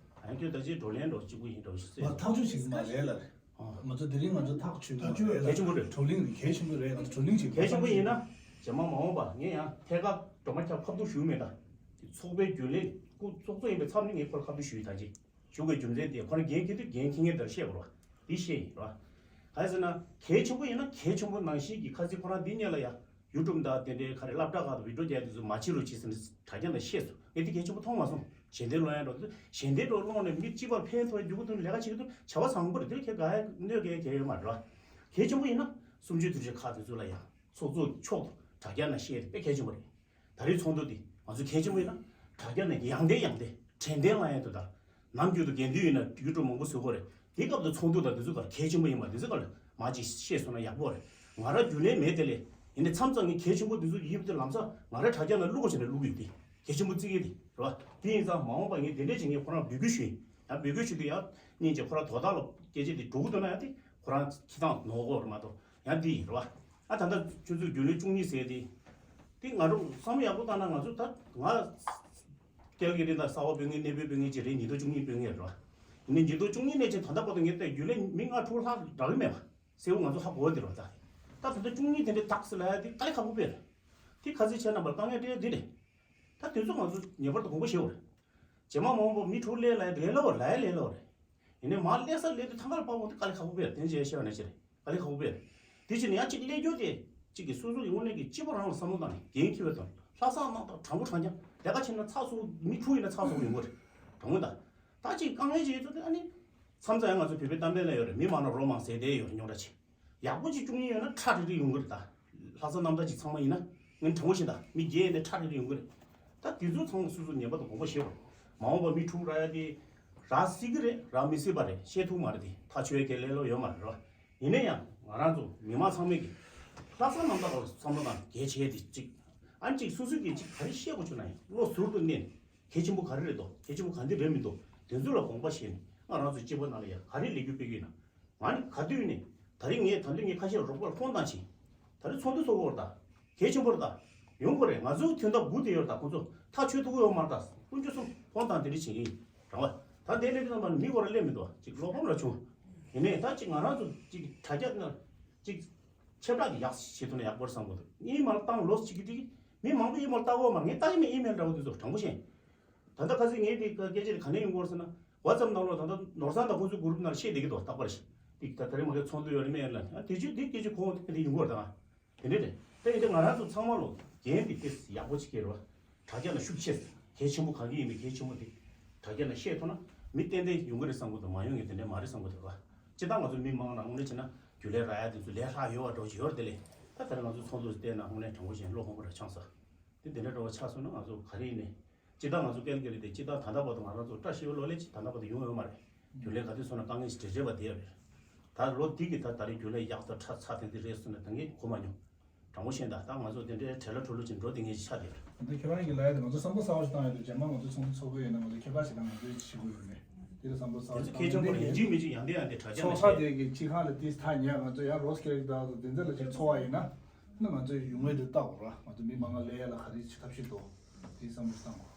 ཡང་ཁྱོད་ད་ཅི་བགྲོ་གླེང་འགྲོ་གཅིག་པུ་ཡིན་འགྲོ་ཞིག་ཟེར། མ་ཐག་ཆོད་ཞིག་མ་རེད་ལ་རེད། ང་ཚོ་དེ་རིང་ང་ཚོ་ཐག་ཆོད་པ་རེད་ལ་གལ་ཆེན་པོ་རེད། བགྲོ་གླེང་རེད། གལ་ཆེན་པོ་རེད། ང་ཚོ་བགྲོ་གླེང་བྱེད་དགོས། གལ་ཆེན་པོ་ཡིན་ན་རྗེས་མ་མ་འོངས་པ་ངས་ཡང་ཐད་ཀར་སྒྲོལ་མ་ཁྱབ་ཁ་བསྡུར་ཞུས་མེད་ད། དེ་ཚོགས་པའི་རྒྱུན་ལས་སྐུ་ཚོགས་གཙོ་ཡིན་པའི་མཚམས་ནས་ངས་ཁོར་ཁ་བསྡུར་ཞུས་ཡིན་ད་ཅི། ཞུ་དགོས་རྒྱུ་མཚན་དེ་ཁོ་རང་འགན་འཁྱེར་དུས་འགན་འཁྱེར་མཁན་དེར་བཤད་དགོས་རེད་བ། འདི་བཤད་ཡིན་རེད་བ། ག་རེ་ཟེར་ན་གལ་ཆེན་པོ་ཡིན་ན་གལ་ཆེན་པོ་ནང་བཞིན་གྱི་ཁ་ཚིག་ཁོ་རང་འདི་ཉིད་ལ་ཡ། ཡུ་ཊུབ་དང་དེ་འདྲའི་ག་རེ་སློབ་གྲྭ་ཁག་ཏུ་བི་ཌིའོ་རྒྱག་དུས་ཚོད་མ་བྱེད་རོགས་བྱེད་ཟེར་ནས་དྲ་རྒྱ་ནང་བཤད་སོང་། ངས་འདི་གལ་ཆེན་པོ་མཐོང་མ་སོང་། ཞལ་འདེབས་སློང་ཡ་འགྲོ་དུས་ཞལ་འདེབས་འགྲོ་སློང་ནས་མི་གཅིག་པར་ཕན་ཐོགས་རྒྱུ་གུ་དུ་ལས་ཀ་བྱེད་ཀྱི་འདུག་བྱ་བ་བཟང་པོ་རེད། འདིར་ཁྱེད་ག་ཡ་གནོད་སྐྱེལ་གལ་ཡོད་མ་རེད་བ། གལ་ཆེན་པོ་ཡིན་ན་གསུམ་བཅུའི་དུས་ཆེན་ཁག་དེ་ཚོ་ལ་ཡང་ཚོགས་གཙོ་མཆོག་ཏུ་དྲ་རྒྱ་ནང་བཤད་དེ་དཔེ་གལ་ཆེན་པོ་རེད། ད་རེས་ཚོགས་འདུ་འདི་ང་ཚོ་གལ་ཆེན་པོ་ཡིན་ན་དྲ་རྒྱ་ནང་ཡང་བསྟན་ཡང་བསྟན་དྲན་རྟེན་ལ་ཡང་དུ་དར། ནམ་རྒྱུན་དུ་དགེ་འདུན་ཡིན་ན་ཡུལ་གྲུ་མང་པོ་བཟོ་དགོས་རེད། དེ་སྐབས་དུ་ཚོགས་འདུ་དང་དེ་ཚོ་གར་གལ་ཆེན་པོ་ཡིན་པ་དེ་ཚོ་གར་མ་ཅིག་བཤད་སོང་ན་ཡག་པོ་རེད། ང་རང་རྒྱུན་ལས་མེད་དེ་ལས་ཡིན་ནའི་མཚམས་མཚམས་ངས་གལ་ཆེན་པོ་དེ་ཚོ་ཡིབ་དེ་ལམ་སང་ང་རང་དྲ་རྒྱ་ནང་བླུག་དགོས་བྱས་ནས་བླུག་གི་ཡོད་དེ་གལ་ཆེན་པོ་བརྩི་གི་དེ་རེད་བ། དེ་ཡིན་ཙང་མ་འོངས་པ་ངས་དེ་འདྲས་བྱེད་ངས་ཁོ་རང་འབོད་སྐུལ་ཞུ་ཡིན། ཡང་འབོད་སྐུལ་ཞུ་དུས་ཡང་སྙིང་རྗེ་ཁོ་རང་དོ་བདག་ལ་སྐད་ཆ་དེ་འགྲོ་གི་འདུག་ན་ཡང་དེ་ཁོ་རང་ཁྱི་ཐང་ནོར་གོ་རེད་མ་གཏོགས་ཡང་དེ་ཡིན་རེད་བ། ཨ་ད་ལྟ་ཁྱོད་ཚོས་རྒྱུན་ལས་བཅུ་གཉིས་ཟེར་དེ། དེ་ང་རང་བསམ་བློ་ཡག་པོ་བཏང་ན་ང་ཚོ་ད་ང་སྐལ་གྱི་རིང་ད་གསར་པ་འབོད་མཁན་གནས་སྤོས་འབོད་མཁན་ཅིག་རེད། ཉིས་སྟོང་བཅུ་གཉིས་འབོད་མཁན་རེད་བ། ཡིན་ནའི་ཉིས་སྟོང་བཅུ་གཉིས་ནས་བྱས་ད་ལྟ་བར་དུ་ངས་བལྟས་རྒྱུན་ལས་མི་ལྔ་དྲུག་ལྷག་རག་གི་མེད་བ། གསལ་པོ་ང་ཚོ་ཧ་གོ་བ་དེ་རེད་བ། ད་ད་ལྟ་བཅུ་གཉིས་དེ་འདྲའི་དག་སེ་ལ་ཡ་དེ་དཀའ་ལས་ཁག་པོ་དཔེ་རེད། དེ་ཁ་ཚིག་བྱས་རྣམ་པར་དཀའ་ངལ་སྤྲད་ཡ་དེ་རེད། ད་དེ་ཚོ་ང་ཚོ་ངེས་པར་དུ་དགོངས་པ་བཞེས་དགོས་རེད། རྗེས་མ་མ་འོངས་པ་མི་དྲུག་སླེབས་ལ་ཡ་དེ་ལས་སླ་བ་ལ་ཡ་ལས་སླ་བ་རེད། ཡིན་ནའི་མར་སླེབས་ས་སླེབས་དུས་ཐང་ག་ལ་ཕབ་འོང་དེ་དཀའ་ལས་ཁག་པོ་དཔེ་རེད། དེ་འདྲ་བཤད་པ་ནང་བཞིན་རེད། དཀའ་ལས་ཁག་པོ་དཔེ་རེད། དེ་བྱས་ནས་ཡང་གཅིག་སླེབས་རྒྱུ་དེ་གཅིག་གིས་སོ་སོ་ཡི་ངོས་ནས་ཀྱི་སྤྱི་པོ་རང་ལ་བསམ་བློ་བཏང་ནས་འགན་འཁྱེར་བའི་ཐོག་ལྷག་བསམ་རྣམ་དག་དྲང་པོ་དྲང་རྐྱང་ལས་ཀ་བྱེད་ན་ཚགས་ཚུད་མི་དྲུག་ཡིན་ན་ཚགས་ཚུད་ཡོང་གི་རེད། དྲང་པོ་ད། ད་གཅིག་དཀའ་ངལ་ཅིག་ཡོད་ཚོད་དེ་ཨ་ནི། མཚམས་མཚམས་ཡང་ང་ཚོ་བོད་པའི་གཏམ་དཔེ་ལ་ཡོད་རེད། མི་མང་ན་རོ་མང་ཟེར་དེ་ཡོད་རེད། རྙོག་དྲ་ཆེ། ཡག་པོ་ཅིག་བཅུ་གཉིས་ཡོད་ན་ཁྲ་ཁྲིག་ཁྲིག་ཡོང་གི་རེད་ད། ལྷག་བསམ་རྣམ་དག་ཅིག་ཚང་མ་ཡིན་ན། ངས་དྲང་པོ་བཤད་ད་མི་བརྒྱད་ཡོད་ན་ཁྲ་ཁྲིག་ཁྲིག་ཡོང་གི་རེད། ད་དེ་ཚོ་ཚང་མ་སོ་སོ་ངེས་པར་དུ་དགོངས་པ་བཞེས་དགོས། མ་འོངས་པ་མི་དྲུག་རག་ཡ་དེ། རག་སྲིད་ཀྱི་རེད། རག་མི་སྲིད་པ་རེད། བཤད་ཐུབ་མ་རེད་དེ། ཐག་ཆོད་ཡ་གལ་ལས་སླ་པོ་ཡོད་མ་རེད་རོ། ཡིན་ན་ཡང་ང་རང་ཚོ་མི་མང་ཚང་མས་ཀྱི། ལྷག་བསམ་རྣམ་དག་ལ་བསམ་བློ་བཏང་གལ་ཆེ་དེ་གཅིག་ཨ་ནི་གཅིག་སོ་སོས་ཀྱི་གཅིག་ག་རེ་བཤད་དགོས་བྱུང་ན་ཡང་བློ་ཟུར་དུ་གནས་ནས་གལ་ཆེན་པོ་ག་རེ་རེད་འདུག་གལ་ཆེན་པོ་ག་འདི་རེད་མི་འདུག་དེ་ཚོ་ལ་དགོངས་པ་བཞེས་ནས་ང་རང་ཚོའི་སྤྱི་པ་ནང་ལ་ཡང་ག་རེ་ལས་འགུལ་སྤེལ་གྱི་ཡིན་ན། ང་ནི་ག་དུས་ནས་ད་རིང་ངས་ད་དུང་ངས་ཁ་ཤས་རོགས་པ་ལ་ཧོན་བཏང་ཕྱིན། ད་རེས་ཚོགས་འདུ་ཚོགས་ཀྱི་ཡོད་རེད་ད། གལ་ཆེན་པོ་རེད་ད། ཡོང་དགོས་རེད། ང་ཚོའི་དོན་དག་སྒུག་བསྡད་ཡོད་རེད་ད། ཁོང་ཚོ་ཐག་ཆོད་ཐུབ་ཀྱི་ཡོད་མ་རེད་ད། དཀོན་མཆོག་གསུམ་ཕོན་དང་དེ་འདྲ་བྱེད་ཀྱི་ཡིན། དྲང་བ། ད་དེ་སླེབས་དུས་ཙམ་པ་ནི་མི་སྐོར་ར་སླེབས་མི་འདུག་ཅིག་བློ་ཕམ་ར་བྱུང་། ཡིན་ནའི་ད་ཅིག་ང་རང་ཚོ་ཅིག་དྲ་རྒྱ་ནང་ཅིག་ཁྱབ་བསྒྲགས་ཀྱི་ཡག་བྱེད་ཐུབ་ན་ཡག་པོ་རེད་བསམ་གྱི་འདུག་ཨི་མེལ་བཏང་ལོ་གཅིག་གི་དེ་མི་མང་པོས་ཨི་མེལ་བཏང་གི་ཡོད་མ་རེད། ངས་བལྟ་གི་མེད། ཨི་མེལ་འདྲ་བོ་དེ་ཚོ་དྲང་པོ་བཤད། ད་ལྟ་ཁ་སང་ངས་དེ་སྐད་ཆ་དེ་ག་ནས་ཡོང་གི་ཡོད་རེད་ཟེར་ན། WhatsApp་ནང་ལོགས་ད་ལྟ་ནོར་བཟང་དང་ཁོང་ཚོའི་གུ་རུབ་ནང་བཤད་བསྡད་ཀྱི་འདུག་རྟག་པར་ཞིག་དེ་ད་ད་རེས་མ་གི་ཚོགས་འདུ་ཡོད་རེད་མེད་ལ། ཨ་དེ་ཚོ་དེ་སྐད་ཆ་ཁོང་དེ་ཡོང་གི་ཡོད་རེད་ད། དེ་འདྲ་རེད། ད་ཡིན་དུས་ང་རང་ཚོ་ཚང་མ་ལོ་འགན་དེ་ཏོག་ཙམ་ཡག་པོ་ཅིག་སྐྱེལ་རོགས། དྲ་རྒྱ་ལ་ཤུགས་ཆེ། གལ་ཆེན་པོ་ག་གི་ཡིན་པའི་གལ་ཆེན་པོ་དེ་དྲ་རྒྱ་ལ་བཤད་ཐུབ་ན་མི་ཏན་ཏན་ཡོང་གི་རེད་བསམ་གི་འདུག་མ་ཡོང་ངེས་དེ་འདྲ་མ་རེད་བསམ་གི་འདུག་ག་སྤྱིར་བཏང་ང་ཚོ་མི་མང་ལ་དངོས་གནས་བྱས་ན་རྒྱུན་ལས་རག་ཡ་དེ་ཚོ་ལས་སླ་ཡོད་པ་འགྲོ་གི་ཡོད་རེད། དེ་ལས་ད་ད་རེས་ང་ཚོ་ཚོགས་འདུ་བལྟས་ན་དངོས་གནས་དྲང་པོ་བྱས་ན་བློ་ཕམ་པོ་ར་ཆགས་སོང་། དེ་དེ་འདྲ་འདྲ་བོ་ཆགས་སོང་ན་ང་ཚོ་ག་རེ་ཡིན་ནའི། སྤྱིར་བཏང་ང་ཚོ་སྐད་ལ་སྐད་ལ་དེ་སྤྱིར་བཏང་ད་ལྟ་བར་དུ་ང་རང་ཚོ་བཀྲ་ཤིས་པའི་གློག་ཀླད་ཅིག་ད་ལྟ་བར་དུ་ཡོང་ཡོད་མ་རེད། རྒྱུན་ལས་ག་དུས་སོང་ན་དཀའ་ངལ་ཞིག་འཕྲད་འཕྲད་པ་དེ་ཡོད་རེད། ད་ལོ་འདི་གི་ད་ད་རེས་རྒྱུན་ལས་ཡག་ཐག་ཆགས་ཐེངས་འདི་རེད་སོང་ན་ད་ངས་གོ་མ་མྱོང་། དྲང་པོ་བཤད་ན་ད་ང་ཚོ་དེ་འདྲའི་བྲེལ་ལ་འགྲོ་ལུགས་ཅིག་འགྲོ་བསྡད་མཁན་ཞིག་ཆགས་བསྡད་ཡོད་རེད། ད་ཁྱེད་རང་གིས་ལབ་ཡ་དེ་ང་ཚོ་བསམ་བློ་གསར་པ་ཞིག་བཏང་ཡ་དེ་རྗེས་མ་ང་ཚོ་ཚོགས་འདུ་ཚོགས་ཀྱི་ཡོད་ན་ང་ཚོས་ཁྱབ་བསྒྲགས་ཞིག་གནང་ང་ཚོས་བྱེད་དགོས་ཡོད་རེད། དེ་ལ་བསམ་བློ་གསར་པ་དེ་ཚོ་ཞིག་གལ་ཆེན་པོ་རེད། ཡིན་གཅིག་མིན་གཅིག་ཡང་བསྟན་ཡང་བསྟན་དྲ་རྒྱ་ནས་ཚོགས་ས་བྱས། དེ་གི་སྤྱི་ཁང་ལ་ཏིས་ཐག་ཉེ་ང་ཚོ་ཡང་རོ་སི་ཀེ་རེག་དག་དང་དེ་ཚོ་ལ་ཅིག་ཚོགས་པ་ཡིན་ན། ན་ང་ཚོས་ཡོང་ངེས་དེ་ལྟ་དགོས་ར། ང་ཚོ་མི་མང་ང་ལས་ཡ་ལ་ག་རེ་བྱེད་ཐབས་ཤེས་འདུག་དེ་བསམ་བློ་བཏང་དགོས།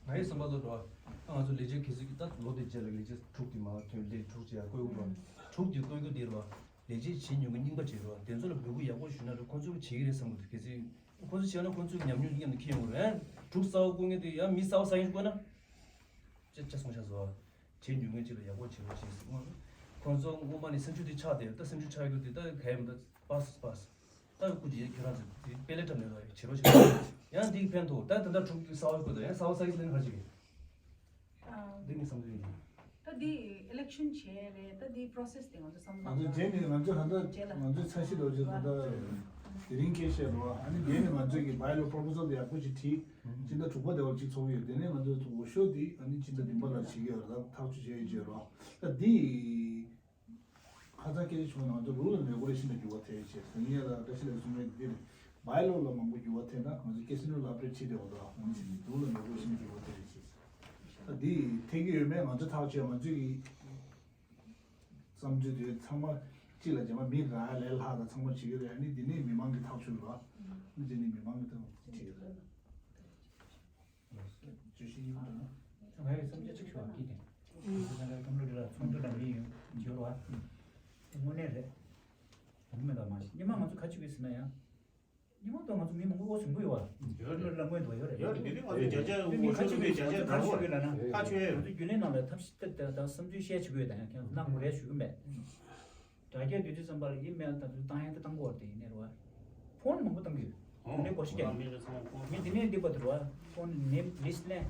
ང་ཡི་བསམ་པ་ལ་འགྲོ་བ། ད་ང་ཚོ་ལས་བྱེད་གལ་སྲིད་ཀྱི་ད་ལོ་དེ་རྗེས་ལ་ལས་བྱེད་དྲུག་དེ་མ་ཐོན་ལས་དྲུག་ཅེས་ཡ་བསྐོས་དགོས་ར། དྲུག་དེ་བསྐོས་རྒྱུ་དེ་ར། ལས་བྱེད་བྱེད་མྱོང་མཁན་རྙིང་པ་ཅིག་ར། དེ་ཚོ་ལ་འབོད་སྐུལ་ཡག་པོ་ཞུས་ན་ར་ཁོང་ཚོས་བྱེད་ཀྱི་རེད་བསམ་གི་འདུག་གལ་སྲིད་ཁོང་ཚོས་བྱས་ན་ཁོང་ཚོའི་ཉམས་མྱོང་མཉམ་དུ་འཁྱེར་ཡོང་གི་རེད། དྲུག་གསར་པ་བསྐོ་མཁན་དེ་ཡང་མི་གསར་པ་གསར་རྙིང་བསྐོ་ན། ཅེས་ཅེས་གསུངས་བཞག་སོ། བྱེད་མྱོང་མཁན་ཅིག་ལ་ཡག་པོ་བྱེད་རོགས་བྱེད་ཟེར་གསུངས། ཁོང་ཚོ་སྔོན་མ་ནས་སེམས་ཤུགས་དེ་ཆག་དེ་ད་སེམས་ཤུགས་ཆག་ཡོད་དེ་ད་ག་ཡིན་ད་པཱས་པཱས། ད་སྐུ་མཁྱེན་ཁྱེད་རང་ཚོ་དེ་དཔེ་ལས་འཁྲབ་ནས་ལ་བྱེད་རོགས་བྱེད་རོགས། ཡང་འདི་ཕན་ཐོགས་ད་ད་ལྟ་དྲུག་དེ་གསར་པ་བསྐོ་ད་ཡང་གསར་པ་གསར་ལེན་ཁར་ཅིག་གི། འདི་ནི་བསམ་ཚུལ་ཡིན། ད་འདི་ཨི་ལེག་ཤན་བྱས་རེད། ད་འདི་པོ་རོ་སེ་སི་དེ་ང་ཚོ་བསམ་ང་ཚོ་བློ་རྗེས་ནས་ང་ཚོ་ད་ལྟ་རྗེས་ལ་ང་ཚོའི་ཚ་ཤི་ལོ་རྒྱུས་ད་ལྟ་དེ་རིང་སྐད་བཤད་རོགས། ཨ་ནི་རྗེས་ནས་ང་ཚོས་ཀྱི་བྷའི་ལོ་པོ་རོ་པོ་ཟལ་དེ་ཡག་པོ་ཞིག་བྲིས། སྤྱི་ཟླ་དྲུག་པ་དེ་བར་གཅིག་ཚོགས་ཡོད། དེ་ནས་ང་ཚོས་འོས་ཤོག་འདི་ཨ་ནི་སྤྱི་ཟླ་བདུན་པ་ལ་བྱེད་ཀྱི་ཡོད་རེད། ད་ཐག་གཅོད་བྱས་ཡོད་ཅེས་རོགས། ད་འདི་ཁ་སང་སྐད་ཆ་བྱུང་ན་ང་ཚོ་རུལ་ལ་མེ་འཁོར་ཤིན་ཏུ་འགྱུར་བ་ཐེབས་ཆེ་ཟེར་ངེས་ལ་བཀྲ་ཤིས་ལགས་གསུང་མཁན་འདི་རེད། བྷའི་ལོ་ལ་མང་པོ་འགྱུར་བ་ཐེབས་ན་ང་ཚོ་སྐད་སྲིད་ལ་ཨབ་ཌེཊ་བྱེད་བསྡད་པ་དང་ང་ཚོ་རུལ་ལ་མེ་འཁོར་ཤིན་ཏུ་འགྱུར་བ་ཐེབས་ཆེ། ད་འདི་ཐེབས་ཀྱི་ཡོད་མེད་ང་ཚོ་ཐག་གཅོད་ང་ཚོས་ཀྱི་བསམ་ཚུལ་དེ་ཚང་མ་གཅིག་ལ་རྗེས་མ་མི་རག་ལས་ལྷག་དང་ཚང་མ་བྱེད་ཀྱི་རེད། ཨ་ནི་འདི་ནས་མི་མང་གི་ཐག་གཅོད་རེད། ཨ་ནི་འདི་ནས་མི་མང་གི་ཐག་བྱེད་ཀྱི་རེད། བརྗོད་གཞི་ཡིན་པ་དང་། ང་ཡི་བསམ་ཚུལ་གཅིག་ཞུ་བ་འདི་དེ། ང་ལ་ཀམ་ལོ་ཌི་ལ་ཚོགས་འདུ་ལ་མི་ཡོང་འབྱོར་བ། དངོས་གནས་རེད། དངོས་གནས་ལ་མ་ཤེས། ཉི་མ་ང་ཚོ་ཁ་ཆུ་གི་ཟིན་ན་ཡང་། ཉི་མ་དང་ང་ཚོ་མི་མང་པོ་ཨོ་ཟིན་པོ་ཡོད་བ། ཡོད་རེད། ལ་མོས་འདུག་ཡོད་རེད། ཡོད་རེད། དེ་དུས་ང་ཚོས་བརྒྱ་ཆ་དངོས་ཤུགས་དེ་བརྒྱ་ཆ་དྲག་པོ་རེད། ཁ་ཆུ་ཡོད། ང་ཚོ་རྒྱུན་ལས་ནང་ལ་ཐབས་ཤེས་ད་ད་བསམ་ཚུལ་བཤད་བྱེད་དགོས་དང་ཡང་ཁྱེད་གནང་དགོས་རེད་ཞུ་གི་མེད། དྲ་རྒྱ་དུས་དུས་ཙམ་པར་ཨི་མེལ་དང་དུ་བཏང་ཡང་དུ་བཏང་དགོས་རེད་དེ་ཡིན་ནའི་རེད་བ། ཕོན་མང་པོ་བཏང་གི་ཡོད། དེ་ནས་གོ་ཤི་ཀྱང་ངས་དེ་ནས་འདི་པ་དུ་རེད་བ། ཕོན་ནེམ་ལིསི་ལས་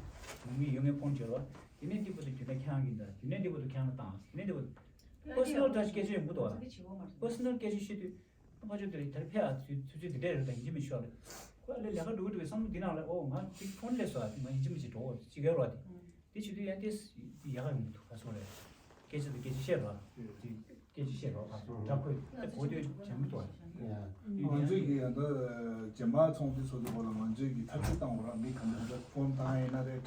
མི་ཡོད་ངའི་ཕོན་བྱེད་རེད་བ། དེ་ནས་འདི་པ་དུ་རྒྱུན་ལས་ཁྱེད་རང་གིས་འདྲ་དེ་ནས་འདི་པ་དུ་ཁྱེད་རང་ལ་བཏང་དེ་ནས་འདི་པ་དུ་པར་སོ་ནལ་ཊ་ཆི་སྐད་ཆ་ཡོང་གི་འདུག་བ། པར་སོ་ནལ་སྐད་ཆ་བཤད་དུས། ཕ་ཆོས་དེ་རེད་དེར་ཕེ་ཨ་ཚུལ་ཚུལ་ཚུལ་དེ་འདྲ་རེད་ད་ཡིན་གཅིག་མིན་ཤོག་ལེ། ཁོ་ཨ་ལེ་ལས་ཀ་འགྲོ་གི་འགྲོ་གི་བསམ་བློ་འདི་ནང་ལ་ཨོ་ང་ཅིག་ཕོན་ལས་སོ་ཨ་དེ་ང་ཡིན་གཅིག་མིན་གཅིག་འགྲོ་ཅི་ག་རོ་དེ། དེ་བྱེད་དུས་ཡང་དེ་ཡག་ག་ཡོང་གི་འདུག་ག་སོང་རེད། སྐད་ཆ་དེ་སྐད་ཆ་བཤད་རོ། དེ་སྐད་ཆ་བཤད་རོ་ག་སོང་འདྲ་ཁོས་དེ་གོ་དུས་བྱ་མི་འདུག་ཨ། ང་ཚོས་ཀྱི་ཡང་ད་རྗེས་མ་ཚོང་དེ་ཚོ་དེ་གོ་ལ་ང་ཚོས་ཀྱི་ཐབས་ཤེས་བཏང་བ་ར་མི་གང་ད་ཕོན་བཏང་ཡིན་ན་རེད།